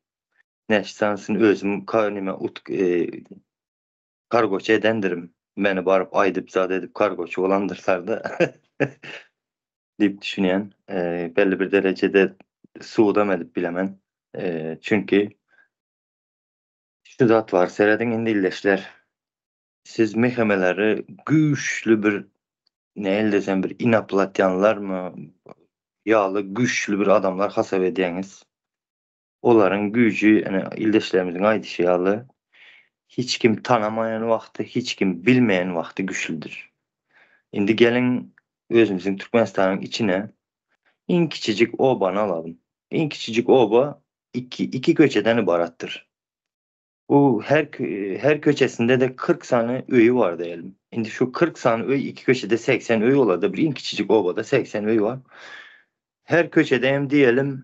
näçe sanysyny özüm neme kargoçy edendirim. Meni baryp aýdyp zat edip kargoçy bolandyrlar-da diýip düşünýän. Belli bir derejede subudam edip bilemen. Çünki şu zat bar serediň indi ildeşler. Siz mehemeleri güýçli bir nähili desem bir inoplatýanlarmy ýaly güýçli bir adamlar hasap edýäňiz. Olaryň güýji ine ildeşlerimiziň aýdyşy ýaly hiç kim tanamaýan wagty, hiç kim bilmeýän wagty güýçlüdir. Indi geliň özümiziň Türkmenistanyň içine iň kiçijik obany alalym. Iň kiçijik oba iki iki köçeden ybaratdyr. Bu her her köçesinde-de 40 sany öýi bar diýelim. Indi şu 40 sany öý iki köçede 80 öý bolady. Bir iň kiçijik obada 80 öý bar. Her köçede hem diýelim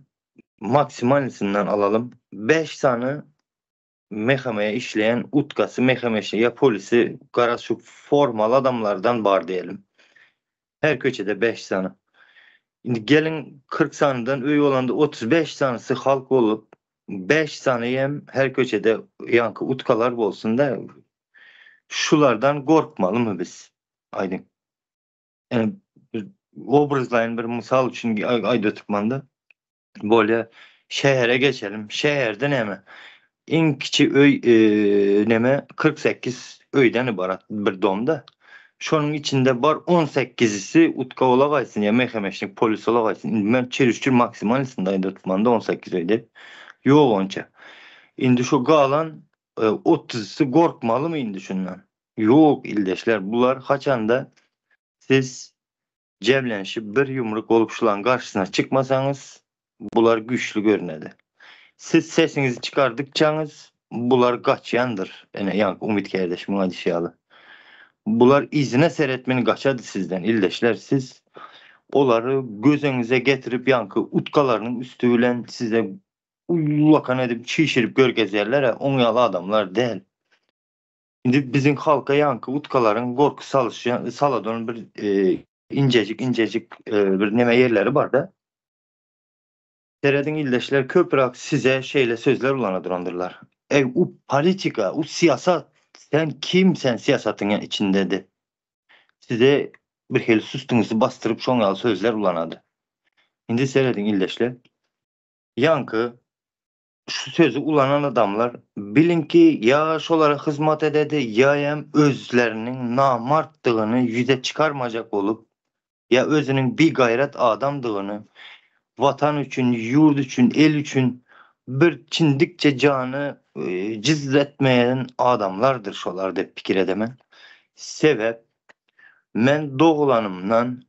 maksimalnysyndan alalym 5 sany MHM-ye işleýän utkasy MHM ýa polisi garaz şu formaly adamlardan bar diýelim. Her köçede 5 sany. Indi geliň 40 sanydan öý bolanda 35 sanysy halk bolup 5 sany hem her köçede ýaňky utkalar bolsun-da, şulardan gorkmalymy biz? Aýdyň. Ýani bir obrazlaýyn bir mysal üçin aýdyp oturmanda, bolýa şähere geçelim. Şäherde näme? Iň kiçi öý neme 48 öýden ybarat bir domda. Şonuň içinde bar 18-si utka bola gaýsyn ýa mehemeşnik polis bola gaýsyn. Indi men çerüşçür maksimalnysynda aýdyp oturmanda 18 öýde. Ýok onça. Indi şu galan 30-sy gorkmalymy indi şundan? Ýok ildeşler bular haçanda siz jemlenişip bir ýumruk bolup şulaň garşysyna çykmasaňyz bular güýçli görünedi. Siz sesiňizi çykardykçaňyz bular gaçýandyr. Ene ýaňky Umyt kärdeşimiň aýdyşy ýaly. Bular yzyna seretmeni gaçady sizden ildeşler siz olary gözeňize getirip ýaňky utkalarynyň üsti bilen size ullakan edip çişirip görkezýärler-ä oň ýaly adamlar däl. Indi biziň halka ýaňky utkalaryň gorky salyşýan saladan bir injejik injejik bir neme ýerleri barda. Serediň ildeşler köpürak size şeýle sözler ulana durandyrlar. Eý u politika u syýasat sen kim sen syýasatyň içinde dip size bir hili süstüňizi basdyryp şoň ýaly sözler ulanady. Indi serediň ildeşler ýaňky şu sözi ulanan adamlar biliň ki ýa şolara hyzmat ededi ýa hem özleriniň namartdygyny ýüze çykarmajak bolup ýa özüniň bigaýrat adamdygyny watan üçin ýurt üçin el üçin bir çindikçe jany jyz etmeýän adamlardyr şolar dep pikir edemen sebäp men dogulanymdan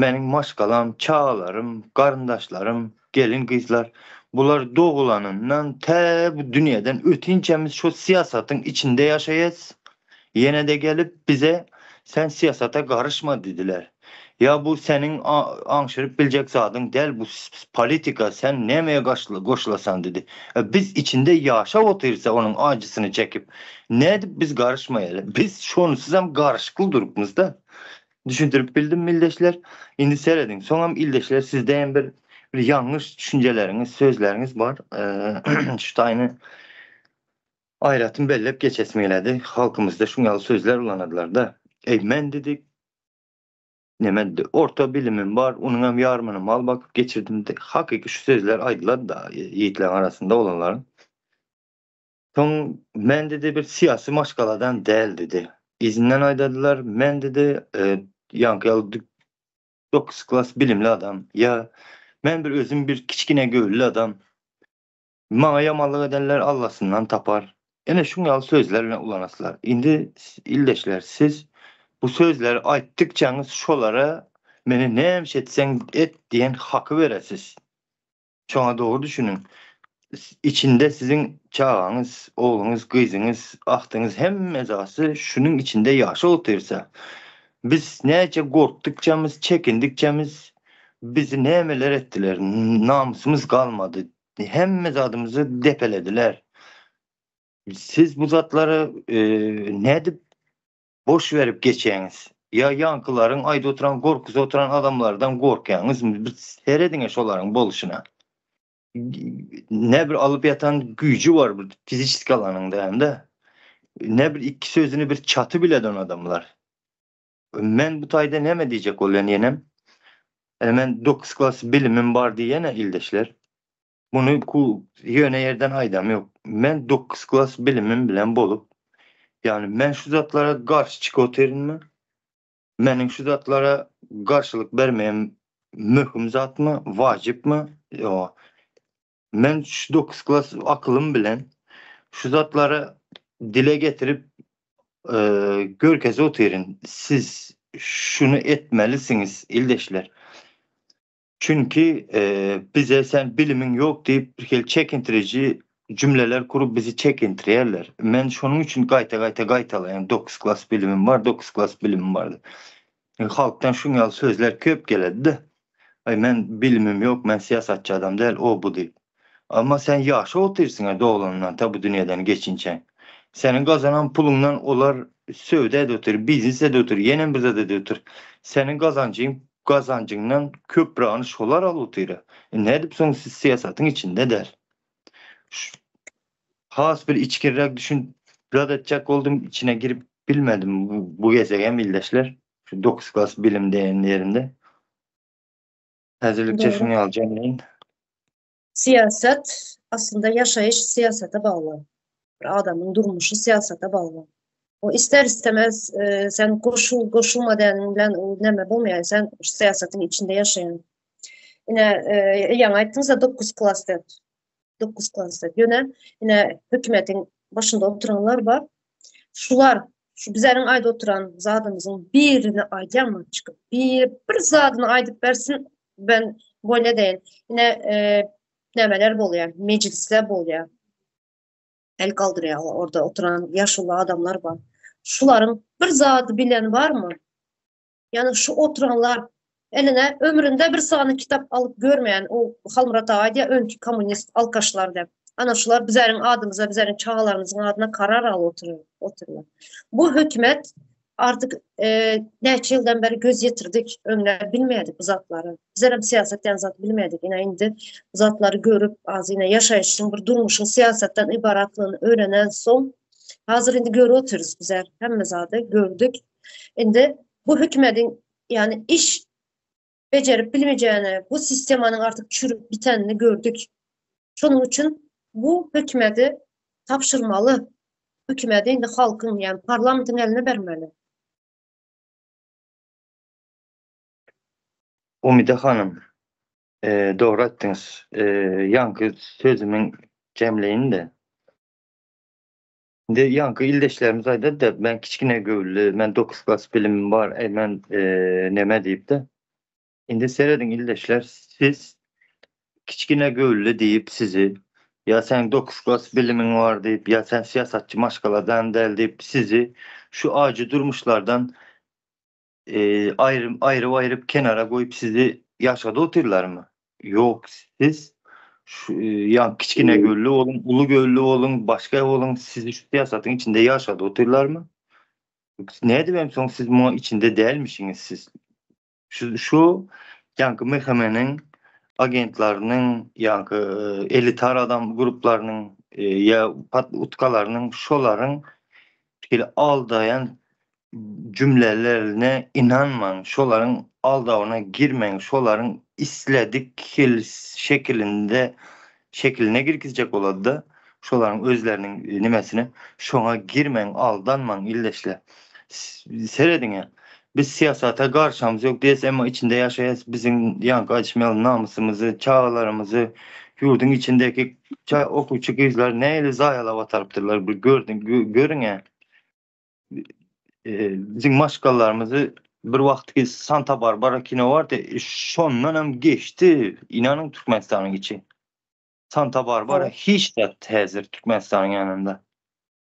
meniň maşgalam çagalarym garyndaşlarym gelin gyzlar bular dogulanyndan tä bu dünýeden ötinçämiz şo syýasatyň içinde ýaşaýas ýenede gelip bize sen syýasata garyşma didiler. Ýa bu seniň aňşyryp biljek zadyň däl bu politika sen nämeye goşulasan diýdi. Biz içinde ýaşap otyrsa onuň ajysyny çekip nädip biz garyşmaýaly. Biz şonsuzam garyşykly durupmyzda. Düşündirip bildimmi ildeşler? Indi serediň soňam ildeşler sizde hem bir bir ýalňyş düşünjeleriňiz sözleriňiz bar. Şu taýyny aýratyn bellep geçesim geledi. Halkymyzda şuň ýaly sözler ulanadylarda. Eý men diýdi Neme orta bilimim bar, onuňam ýarymyny mal bakyp geçirdim. Hakyky şu sözler aýdylady-da ýigitleriň arasynda oglanlaryň. Soň men dedi bir syýasy maşgaladan däl dedi. Yzyndan aýdadylar, men dedi ýaňky ýaly dokuz klas bilimli adam ýa men bir özüm bir kiçgine göwünli adam. Maňa ýamanlyk edenler Allasyndan tapar. Ene şuň ýaly sözler bilen ulanaslar. Indi ildeşler siz bu sözleri aýtdykçaňyz şolara meni nämiş etseň et diýen haky beresiz. Şoňa dogry düşüniň. Içinde siziň çagaňyz, ogluňyz, gyzyňyz, agtyňyz hemme zasy şunuň içinde ýaşap otyrsa, biz näçe gorkdukçamyz, çekindikçemiz bizi nämeler etdiler, namysymyz galmady, hemme zadymyzy depelediler. Siz bu zatlary nädip boş berip geçýäňiz? Ýa ýaňkylaryň aýda oturan gorkusy oturan adamlardan gorkýaňyzmy? Bir serediňä şolaryň bolşuna. Ne bir alyp ýatan güýji bar bir fiziçeski alanyňda hem-de. Ne bir iki sözüni bir çaty bileden adamlar. Men bu taýda näme diýjek bolýan ýenem? E, men 9 klas bilimim bar diýene ildeşler. Muny ku ýöne ýerden aýdam ýok. Men 9 klas bilimim bilen bolup, ýagny men şu zatlara garşy çykyp otyrynmy? Meniň şu zatlara garşylyk bermegim möhüm zatmy, wajypmy? Ýok. Men şu 9 klas akylym bilen şu zatlary dile getirip e, görkeze otyryn. Siz şuny etmelisiňiz ildeşler. Çünki e, bize sen bilimiň ýok diýip bir hili çekintiriji cümleler kurup bizi çekintirýärler. Men şonuň üçin gaýta-gaýta gaýtalaýan 9 klas bilimim bar, 9 klas bilimim bar. E, halkdan şuň ýaly sözler köp geledi. Aý men bilimim ýok, men syýasatçy adam däl, o bu diýip. Amma sen ýaşap otyrsyň doglandan ta bu dünýeden geçinçäň. Seniň gazanan puluňdan olar söwda edip otyr, biznes edip otyr, ýenem bir zat edip otyr. Seniň gazanjyň gazanjyňdan köprägini şolar alyp otyr. E, nädip soň siz syýasatyň içinde däl? Has bir içgirräk düşün zat etjek boldum, içine girip bilmedim bu, bu gezegem ildeşler. Şu 9 klas bilim diýen ýerinde. Häzirlikçe şuny ýaly jemleýin. Syýasat aslynda ýaşaýyş syýasata bagly. Bir adamyň durmuşy syýasata bagly. O ister istemez e, sen goşul goşulma diýeniň bilen o näme bolmaýar. Sen syýasatyň içinde ýaşaýan. Ine e, ýaňy aýtdyňyz 9 klas diýip. 9 klas diýip. Ýöne ine hökümetiň başynda oturanlar bar. Şular şu bizleriň aýdyp oturan zadymyzyň birini aýdýarmy çykyp bir bir zadyny aýdyp bersin ben bolýa değil. Ine e, nämeler bolýar, mejlisler bolýar. El kaldyrýarlar orada oturan ýaşuly adamlar bar. Şularyň bir zady bilen barmy? Ýani şu oturanlar eline ömründe bir sany kitap alyp görmeýän o Halmyrat aga aýdýar öňki kommunist alkaşlar diýip. Ana şular bizleriň adymyza, bizleriň çagalarymyzyň adyna karar alyp oturyr, oturýar. Bu hökümet artık e, näçe ýyldan beri göz ýetirdik, öňler bilmeýärdik bu zatlary. Bizler hem syýasat diýen zat bilmedik. Ine indi bu zatlary görüp, az ine ýaşaýşyň bir durmuşyň syýasatdan ybaratlygyny öwrenen soň, hazır indi görüp otyrys bizler. Hemme zady gördük. Indi bu hökümetiň yani iş bejerip bilmeyeceğini, bu sistemanyň artık çürüp bitenini gördük. Şonuň üçin bu hökümeti tabşyrmaly. Hökümeti indi halkyň, yani parlamentiň eline bermeli. Umide hanym, e, dogry aýtdyňyz. E, ýaňky sözümiň jemleýin-de. Indi ýaňky ildeşlerimiz aýdady-da, men kiçgine göwünli, men 9 klas bilimim bar, eý men e, neme diýip-de. Indi serediň ildeşler, siz kiçgine göwünli diýip sizi ýa sen 9 klas bilimiň bar diýip, ýa sen syýasatçy maşgaladan däl diýip sizi şu ajy durmuşlardan. Aýry aýryp kenara goýup sizi ýaşadyp otyrlarmy? Ýok, siz şu ýa kiçgine gölli boluň, uly gölli boluň, başga boluň, sizi şu syýasatyň içinde ýaşadyp otyrlarmy? Nädibem soň siz muňa içinde dälmişiňiz siz? Şu şu ýaňky MHM-niň agentleriniň, ýaňky elitar adam gruplarynyň ýa utkalarynyň şolaryň şeýle aldaýan jümlelerine ynanmaň, şolaryň aldawyna girmäň, şolaryň isledik hil şekilinde şekiline girgizjek bolady-da, şolaryň özleriniň nimesine, şoňa girmäň, aldanmaň ildeşler. Serediň-ä, biz syýasata garşamyz ýok diýes, emma içinde ýaşaýas, biziň ýaňky aýdyşym ýaly namysymyzy, çagalarymyzy, ýurduň içindäki okuwçy gyzlary nähili zaýalap atarypdyrlar, bir gördüň, görüň-ä. Biziň maşgalalarymyzy bir wagtky Santa Barbara kino bardy, şondan hem geçdi, inanyň Türkmenistanyň içi. Santa Barbara hiç zat häzir Türkmenistanyň ýanynda.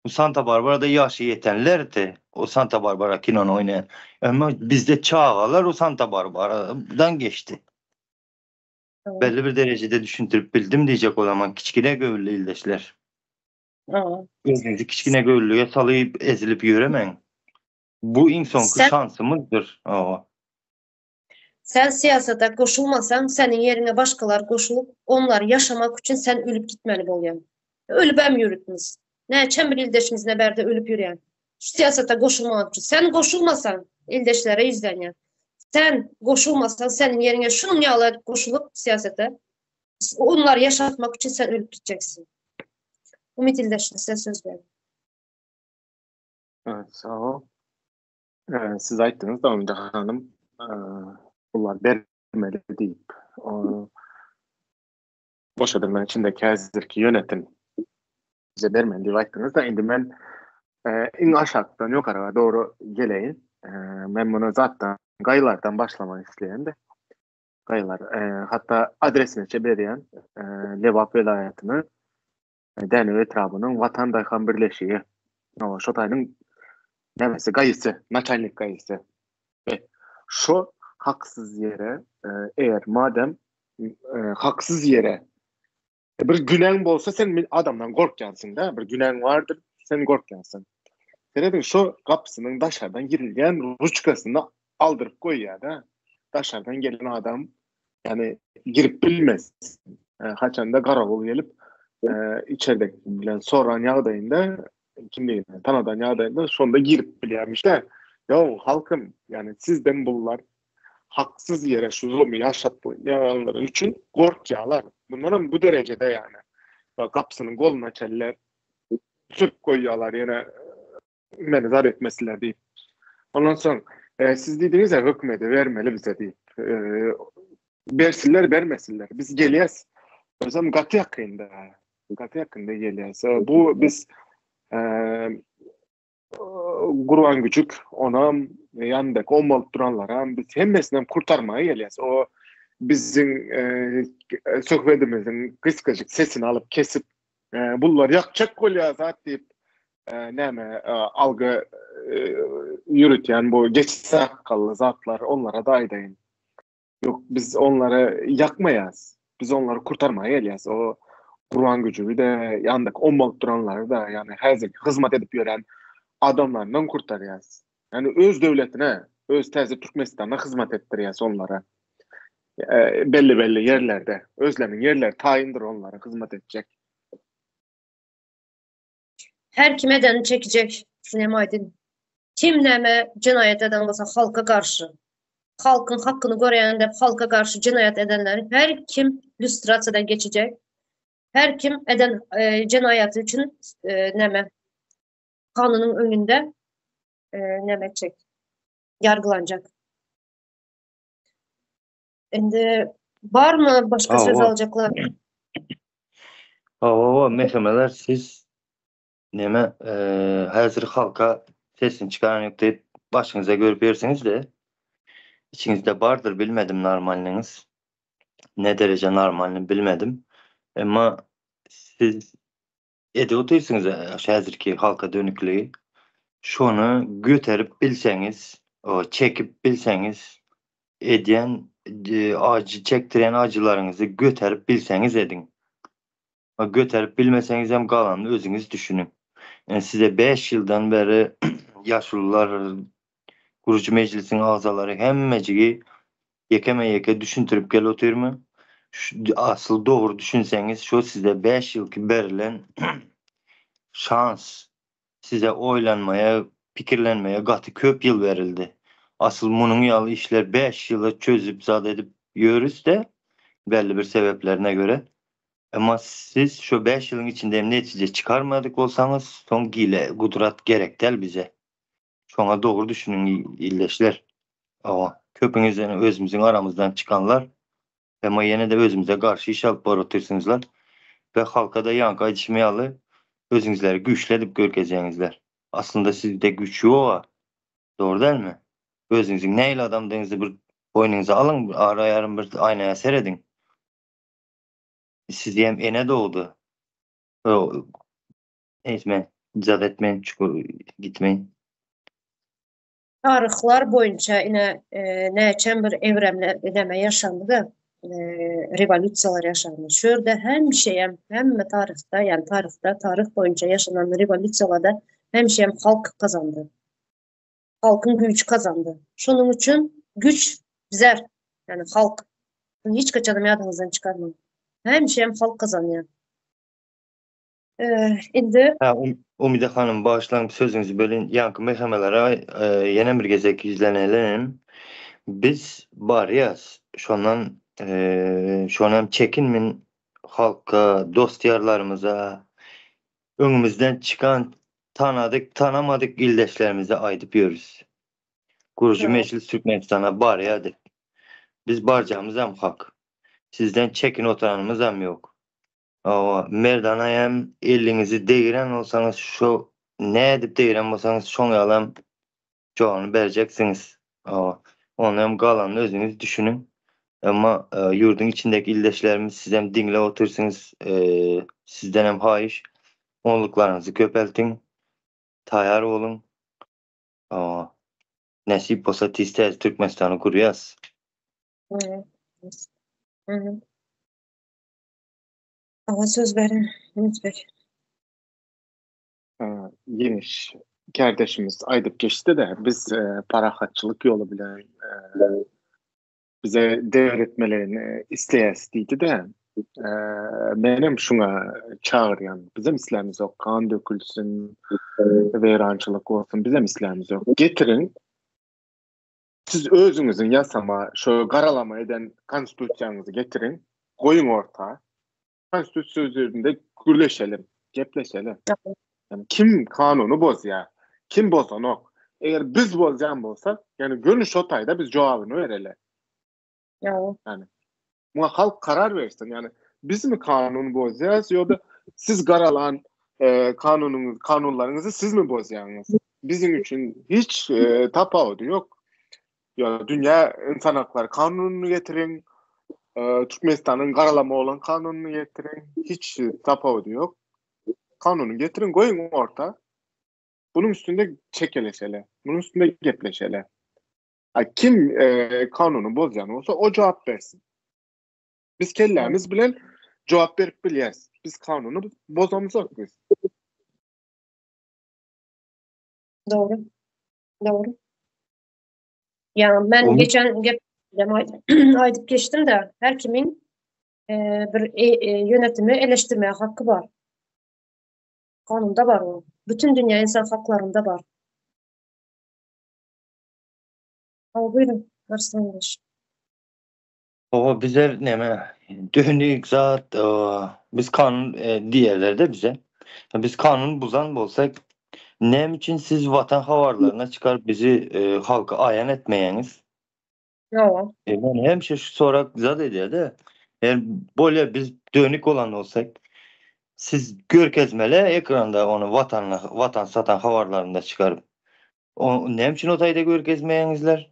Bu Santa Barbarada ýaşy ýetenlerdi, o Santa Barbara kinony oýnaýan. Emma bizde çagalar o Santa Barbaradan geçdi. Belli bir derejede düşündirip bildim diýjek bolaman kiçgine göwünli ildeşler. Özüňizi kiçgine göwünlige salyp ezilip ýöremäň. Bu iň soňky şansymyzdyr. Hawa. Sen syýasata goşulmasaň, seniň ýeriňe başgalar goşulyp, onlar ýaşamak üçin sen ölüp gitmeli bolýaň. Ölübem ýörütmiz. Näçe bir ildeşimiz ne bärde ölüp ýörýän. Şu syýasata goşulmamak üçin. Sen goşulmasaň, ildeşlere ýüzlenýän. Sen goşulmasaň, seniň ýeriňe şunuň ýaly edip goşulyp syýasata, onlary ýaşatmak üçin sen ölüp gitjeksiň. Umyt ildeşler, size söz berýän. Evet, sag bol. Siz aýtdyňyz da Umyda hanym, pullar bermeli diýip. Boşadylmagyň içindäki häzirki ýönetim bize bermeli diýip aýtdyňyz da, indi men iň aşakdan ýokara dogry geleýin. Men muny zatdan, gaýylardan başlamak isleýän-de. Gaýylar, hatda adresini berýän, Lebap welaýatynyň Dänew etrabynyň Watan daýhan birleşigi. Hawa, şo taýynyň nämesi, gaýysy, naçalnik gaýysy. E, şo haksyz ýere, e, eger madem e, haksyz ýere e, bir günäň bolsa sen adamdan gorkýansyň-da, bir günäň bardyr, sen gorkýansyň. Serediň, şo gapysynyň daşardan girilýän ruçkasyny aldyryp goýýar-da. Daşardan gelen adam ýani girip bilmez. E, haçanda garawul gelip e, içerde bilen soran ýagdaýynda kimligini tanadan ýagdaýynda şonda girip bilýärmiş-de. Ýo, halkym, ýani sizden bullar haksyz ýere şu zulmy ýaşatýanlary üçin gorkýarlar. Bundan hem bu derejede ýani. Gapysynyň goluna çenli sürüp goýýarlar ýene meni zar etmesinler diýip. Ondan soň e, siz diýdiňiz ya hökümete bermeli bize diýip. E, bersinler bermesinler. Biz gelýäs. Özem gaty ýakynda. Gaty ýakynda gelýäs. E, bu biz e, Gurban Güjük, onam ýanyndaky ommalyp duranlaram biz hemmesinem kurtarmaga gelýäs. O biziň e, söhbedimiziň gysgajyk sesini alyp kesip e, bullar ýakjak bolýar zat diýip näme algy ýöretýän bu geç sakgally zatlar onlara da aýdaýyn. Ýok, biz onlara ýakmaýas. Biz onlary kurtarmaga gelýäs. O Gurban Güjügi de, ýandaky ommalyp duranlary da, ýagny häzirki hyzmat edip ýören adamlaryndan kurtarýas. Ýagny öz döwletine, öz täze Türkmenistana hyzmat etdirýäs onlara. Belli-belli ýerlerde, özleriniň ýerleri taýyndyr onlara hyzmat etjek. Her kim edenini çekecek. Şuny aýdyn. Kim näme jenaýat eden bolsa halka garşy, halkyň hakyny görýän dep halka garşy jenaýat edenleri her kim lüstrasiýadan geçecek. Her kim eden e, jenaýaty üçin e, näme kanunyň öňünde e, näme etjek? Yargılanacak. Indi barmy başga söz aljaklar? Hawa, mesemeler siz neme häzir halka sesini çykaran ýok diýip başyňyza görüp ýörsiňiz-de içiňizde bardyr bilmedim normalnyňyz ne dereje normalny bilmedim emma siz edip otyrsyňyz häzirki halka dönükligi şony göterip bilseňiz. Çekip bilseňiz, edýän ajy çekdirýän ajylaryňyzy göterip bilseňiz ediň. Göterip bilmeseňiz hem galanyny özüňiz düşüniň. Size 5 ýyldan bäri ýaşulular, gurujy mejlisiň agzalary hemmejigi ýekeme-ýeke düşündirip gelip otyrmy? Asyl dogry düşünseňiz şo size 5 ýylky berilen şans. Size oýlanmaýa, pikirlenmäge gaty köp ýyl berildi. Asyl munuň ýaly işler 5 ýyla çözüp zat edip ýörüs-de, belli bir sebäplerine göre. Emma siz şo 5 ýylyň içinde hem netije çykarmadyk bolsaňyz, soň gile, gudrat gerek däl bize. Şoňa dogry düşüniň ildeşler. Hawa, köpüňiz ýene özümiziň aramyzdan çykanlar, emma ýene-de özümize garşy iş alyp baryp otyrsyňyzlar we halka-da ýaňky aýdyşym ýaly özüňizleri güýçli edip görkezýäňizler. Aslynda sizde güýç ýog-a. Dogry dälmi? Özüňiziň nähili adamdygyňyzy bir boýnuňyza alyň, ara-ýarym bir aýnaya serediň. Sizi hem ene dogdy. Neyse men ijazat etmeýin, çukur gitmeýin. Taryhlar boýunça ine näçem bir evremle edeme ýaşandy-da, rewolýusiýalar ýaşandy. Şu ýerde hemişe hem hemme taryhda, ýani taryhda, taryh boýunça ýaşanan rewolýusiýalarda hemişe hem halk gazandy. Halkyň güýji gazandy. Şonuň üçin güýç bizler, ýani halk. Bunu hiç haçanam ýadyňyzdan çykarmaň. Hemişe hem halk gazanýar. Indi Ha, Umide hanym, bagyşlaň sözüňizi bölin. Ýaňky mehemelere ýene bir gezek ýüzlenelim. Biz barýas. Şondan şonam çekinmin halka, dost-ýarlarymyza, öňümizden çykan tanadyk, tanamadyk ildeşlerimize aýdyp ýörüs. Gurujy mejlis Türkmenistana barýar diýip. Biz barjamyzam hak. Sizden çekin oturanymyzam ýok. Hawa, Merdana hem eliňizi degiren bolsaňyz şo nädip degiren bolsaňyz şoň ýalam jogabyny berjeksiňiz. Hawa, ony hem galanyny özüňiz düşüniň. Emma ýurduň içindäki ildeşlerimiz sizem diňläp otyrsyňyz, sizden hem haýyş, onluklaryňyzy köpeltiň, taýar boluň. Hawa, nesip bolsa tiz täze Türkmenistany gurýas. Saňa söz beren Ümit Ýeňiş kärdeşimiz aýdyp geçdi-de, biz parahatçylyk ýoly bilen bize devretmelerini isleýäs diýdi-de. Menem şuňa çagyrýan. Bizem islämizok, gan dökülsin, weýrançylyk bolsun, bizem islämizok. Getiriň, Siz özüňiziň ýasama, şo garalama eden konstitusiýaňyzy getiriň, goýuň orta. Konstitusiýa üzerinde gürleşelim, gepleşelim. Yani kim kanuny bozýar, kim bozanok. Eger biz bozýan bolsak, ýani göni şo taýda biz jogabyny bereli. Ýa. Yani muňa halk karar bersin. Yani bizmi kanuny bozýas ýa-da siz garalan e, kanunyňyz, kanunlaryňyzy sizmi bozýaňyz? Biziň üçin hiç e, tapawudy ýok. Ýa dünýä insan haklary kanunyny getiriň, e, Türkmenistanyň garalama bolan kanunyny getiriň, hiç tapawudy ýok. Kanuny getiriň, goýuň orta. Bunuň üstünde çekeleşeli, bunuň üstünde gepleşeli. A kim e, kanuny bozýan bolsa o jogap bersin. Biz kellämiz bilen jogap berip bilýäs. Biz kanuny bozamyzok biz. Dogry. Dogry. Ya men geçen gep aýdyp geçdim de her kimin e, bir e, e, yönetimi eleştirmeye hakkı bar. Kanunda bar o. Bütün dünya insan haklarında bar. Hawa buyurun Arslanbaş. Hawa bizler neme dönük zat biz kanun diýerlerde bize. Biz kanun buzan bolsak näme üçin siz watan habarlaryna çykaryp bizi halka aýan etmeýäňiz? Hawa. Men hemişe şu sorak zat edýär-de. Eger bolýa biz dönük bolan bolsak siz görkezmeli ekranda ony watan watan satan habarlarynda çykaryp. O näme üçin o taýda görkezmeýäňizler?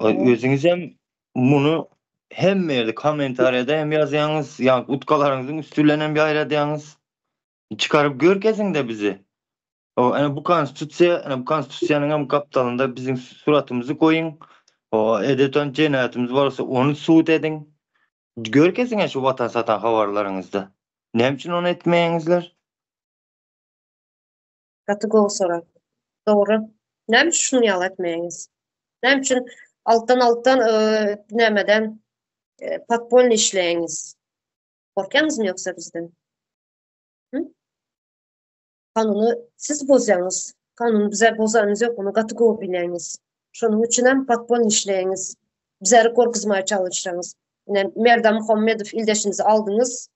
Özüňizem muny hemme ýerde kommentariýada hem ýazýaňyz, ýa utkalaryňyzyň üsti bilen hem ýaýradýaňyz. Çykaryp görkeziň-de bizi. O, ene bu konstitusiýa, ene bu konstitusiýanyň hem gapdalynda biziň suratymyzy goýuň. O, edeton jenaýatymyz bolsa ony sud ediň. Görkeziň şu watan satan habarlaryňyzda. Näme üçin ony etmeýäňizler? Gaty gowy sorag. Dogry. Näme üçin şuny ýaly etmeýäňiz? Näme üçin altdan altdan nämeden podpolny işleýäňiz? Gorkýaňyzmy ýogsa bizden? Hı? Kanuny siz bozýaňyz. Kanuny bize bozanyňyz ýok, ony gaty gowy bilýäňiz. Şonuň üçin hem podpolny işleýäňiz. Bizleri gorkuzmaga çalyşýaňyz. Ine, Merdan Muhammedow ildeşimizi aldyňyz,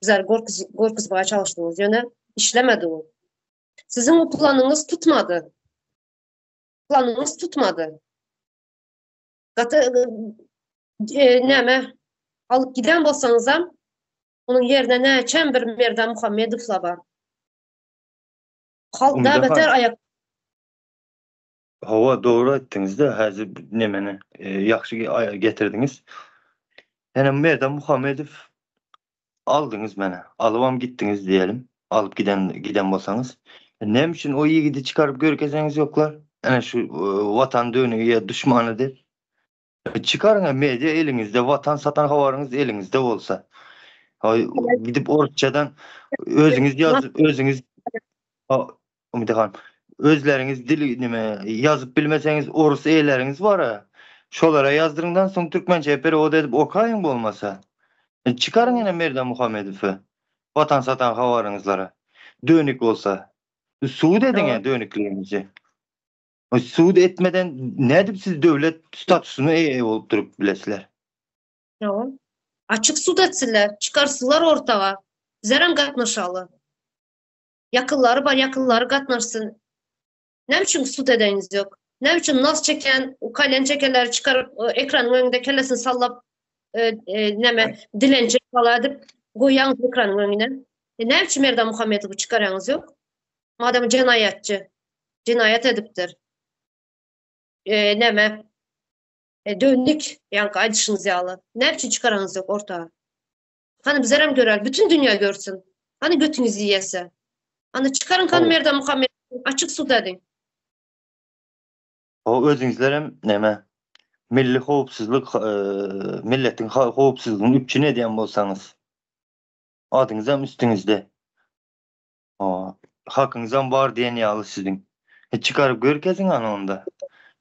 bizleri gorkuzmaga çalyşdyňyz. Ýöne işlemedi o. Siziň o planyňyz tutmady. Planyňyz tutmady. Gaty e, näme alyp giden bolsaňyzam onuň ýerine näçem bir Merdan Muhammedowlar bar. Halk da beter aýak Hawa, dogry aýtdyňyz-da, häzir nemeni e, ýagşy getirdiňiz. Ýöne Merdan Muhammedow aldyňyz meni. Alybam gitdiňiz diýelim. Alyp giden giden bolsaňyz. Näme üçin o ýigidi çykaryp görkezeňiz ýoklar? Ene şu e, watan dönügi ýa duşmany diýip. E, çykaryň media eliňizde, watan satan habaryňyz eliňizde bolsa. Gidip orsçadan özüňiz ýazyp, özüňiz Umyda hanym, özleriňiz dil nime ýazyp bilmeseňiz orus eýeleriňiz bar-a. Şolara ýazdyryňdan soň türkmençe perewod edip okaýyň bolmasa. E, çykaryň ene Merdan Muhammedowy. Watan satan habaryňyzlara. Dönük bolsa. Sud ediň-ä dönükligiňizi. Sud etmeden nädip siz döwlet statusyna eýe bolup durup bilesizler? Ýok. Açyk sud etsinler, çykarsynlar ortaga. Bizlerem gatnaşaly. Ýakynlary bar, ýakynlary gatnaşsyn. Näme üçin sud edeňiz ýok? Näme üçin nas çeken, kalýan çekenleri çykaryp, e, ekranyň öňünde kellesini sallap, e, e, näme dilenji bala edip goýýaňyz ekranyň öňüne? E, näme üçin Merdan Muhammedowy çykarýaňyz ýok? Madem jenaýatçy, jenaýat edipdir. E, näme? E, dönük, ýaňky aýdyşyňyz ýaly. Näme üçin çykaraňyz ýok orta? Hany bizlerem görer, bütün dünýä görsün. Hany götüňizi iýese. Hany çykaryň hany Merdan Muhammet açyk sud ediň. O özüňizlerem näme milli howpsuzlyk milletiň howpsuzlygyny üpjün edýän bolsaňyz adyňyzam üstüňizde. Hakyňyzam bar diýen ýaly siziň. E, çykaryp görkeziň ana onda.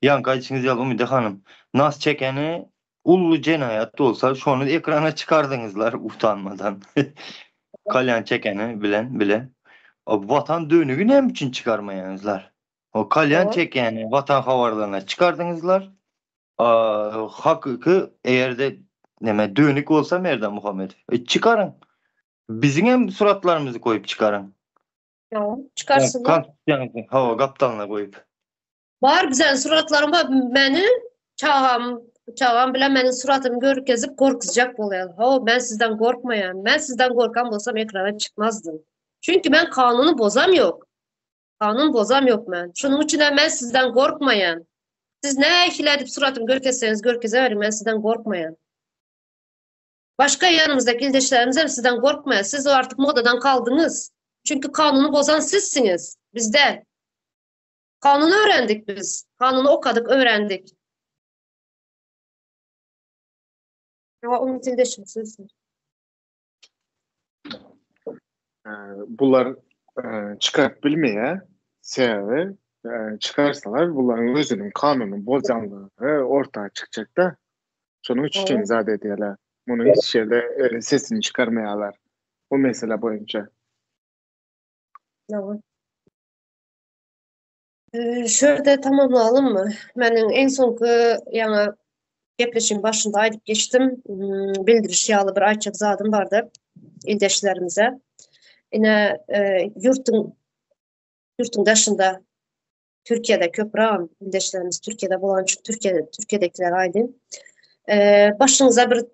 Ýaňky aýdyşyňyz ýaly Umyda hanym, nas çekeni uly jenaýat bolsa şony ekrana çykardyňyzlar utanmadan. Kalýan çekeni bilen bile. Watan dönügi näme üçin çykarmaýaňyzlar? O kalýan çekeni watan habarlaryna çykardyňyzlar. Hakyky eger-de neme dönük bolsa Merdan Muhammedow. E, çykaryň. Biziň hem suratlarymyzy goýup çykaryň. Ýa, çykarsynlar. Konstitusiýaňyzy hawa gapdalyna goýup. Bar bizen suratlarym bar. Meni çagam, çagam bilen meniň suratymy görkezip gorkuzjak bolýar. Hawa, men sizden gorkmaýan. Men sizden gorkan bolsam ekrana çykmazdym. Çünki men kanuny bozam ýok. Kanun bozam ýok men. Şonuň üçin hem men sizden gorkmaýan. Siz nähili edip suratymy görkezseňiz görkezeweriň, men sizden gorkmaýan. Başga ýanymyzdaky ildeşlerimiz hem sizden gorkmaýar. Siz artık modadan kaldyňyz. Çünki kanuny bozan sizsiňiz. Biz däl. Kanuny öwrendik biz. Kanuny okadyk, öwrendik. Ýa Umyt ildeşim sizsiň. Bular çykaryp bilmeýär. Sebäbi çykarsalar bularyň özüniň kanuny bozanlygy orta çykjakda. Şonuň üçin zat edýärler. Muny hiç ýerde e, sesini çykarmaýarlar. Bu mesele boýunça. Dogry. Ee, şu ýerde tamamlalymmy? Meniň iň soňky ýaňy gepleşigiň başynda aýdyp geçdim. Hmm, bildiriş ýaly bir aýtjak zadym bardy ildeşlerimize. Ine, e, ýurtuň ýurtuň daşynda Türkiýede köprägem ildeşlerimiz Türkiýede bolan üçin Türkiýede Türkiýedekilere aýdyn. Ee, başyňyza bir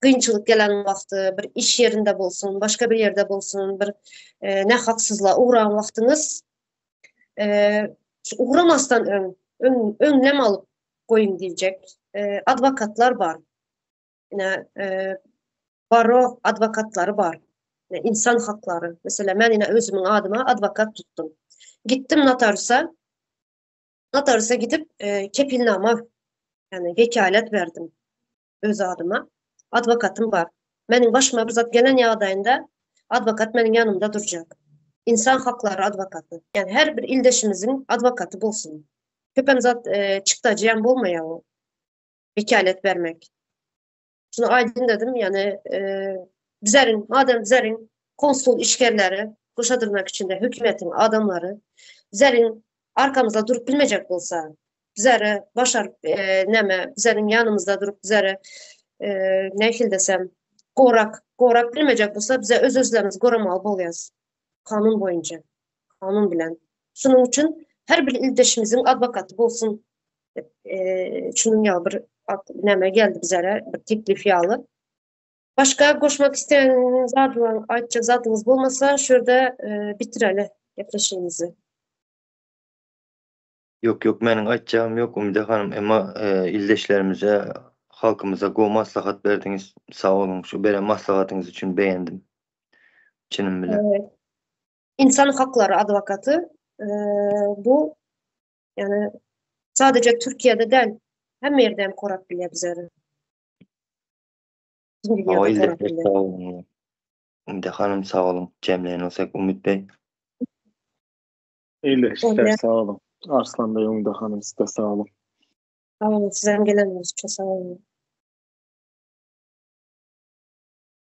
kynçylyk gelen wagty, bir iş ýerinde bolsun, başga bir ýerde bolsun, bir e, nähaksyzlyga ugran wagtyňyz e, ugramasdan öň, öň öňlem alyp goýun diýjek e, adwokatlar bar. Ine, e, baro adwokatlary bar. Insan haklary. Meselem, men ine özümiň adyma adwokat tutdum. Gitdim notariusa. Notariusa gidip e, kepilnama, ýagny wekalet berdim öz adyma. Adwokatym bar. Meniň başyma bir zat gelen ýagdaýynda adwokat meniň ýanymda durjak. Insan haklary adwokaty. Ýagny her bir ildeşimiziň adwokaty bolsun. Köpem zat e, çykdajy hem bolmaýar o. Wekalet bermek. Şuny aýdyň dedim, ýagny e, bizleriň, madem bizleriň konsul işgärleri, goşa dyrnak içinde hökümetiň adamlary bizleriň arkamyzda durup bilmejek bolsa, bizlere başaryp e, näme, bizleriň ýanymyzda durup bizlere e, nähili desem, gorak, gorap bilmejek bolsa, bize öz-özlerimizi goramaly bolýas. Kanun boýunça, kanun bilen. Şunuň üçin her bir ildeşimiziň adwokaty bolsun. E, şunuň ýaly bir näme geldi bizlere, bir teklif ýaly. Başga goşmak isleýän zadyňyz, aýtjak zadyňyz bolmasa, şu ýerde e, bitireli gepleşigimizi. Ýok, ýok, meniň aýtjagym ýok, Umyda hanym, emma e, ildeşlerimize, halkymyza gowy maslahat berdiňiz. Sag boluň, şu beren maslahatyňyz üçin begendim. Çynym bilen. E, İnsan haklary adwokaty e, bu yani sadece Türkiye'de däl, hemme ýerde hem korap bilýär bizleri. Bütün Hawa, dünýäde korap ildeşler bilýär. sag boluň. Umyda hanym sag boluň. Jemleýän bolsak Umyt Bey. Ildeşler Bolýar. sag boluň. Arslan Bey, Umyda hanym siz-de sag boluň. Sag boluň, sizem geleniňiz üçin sag boluň.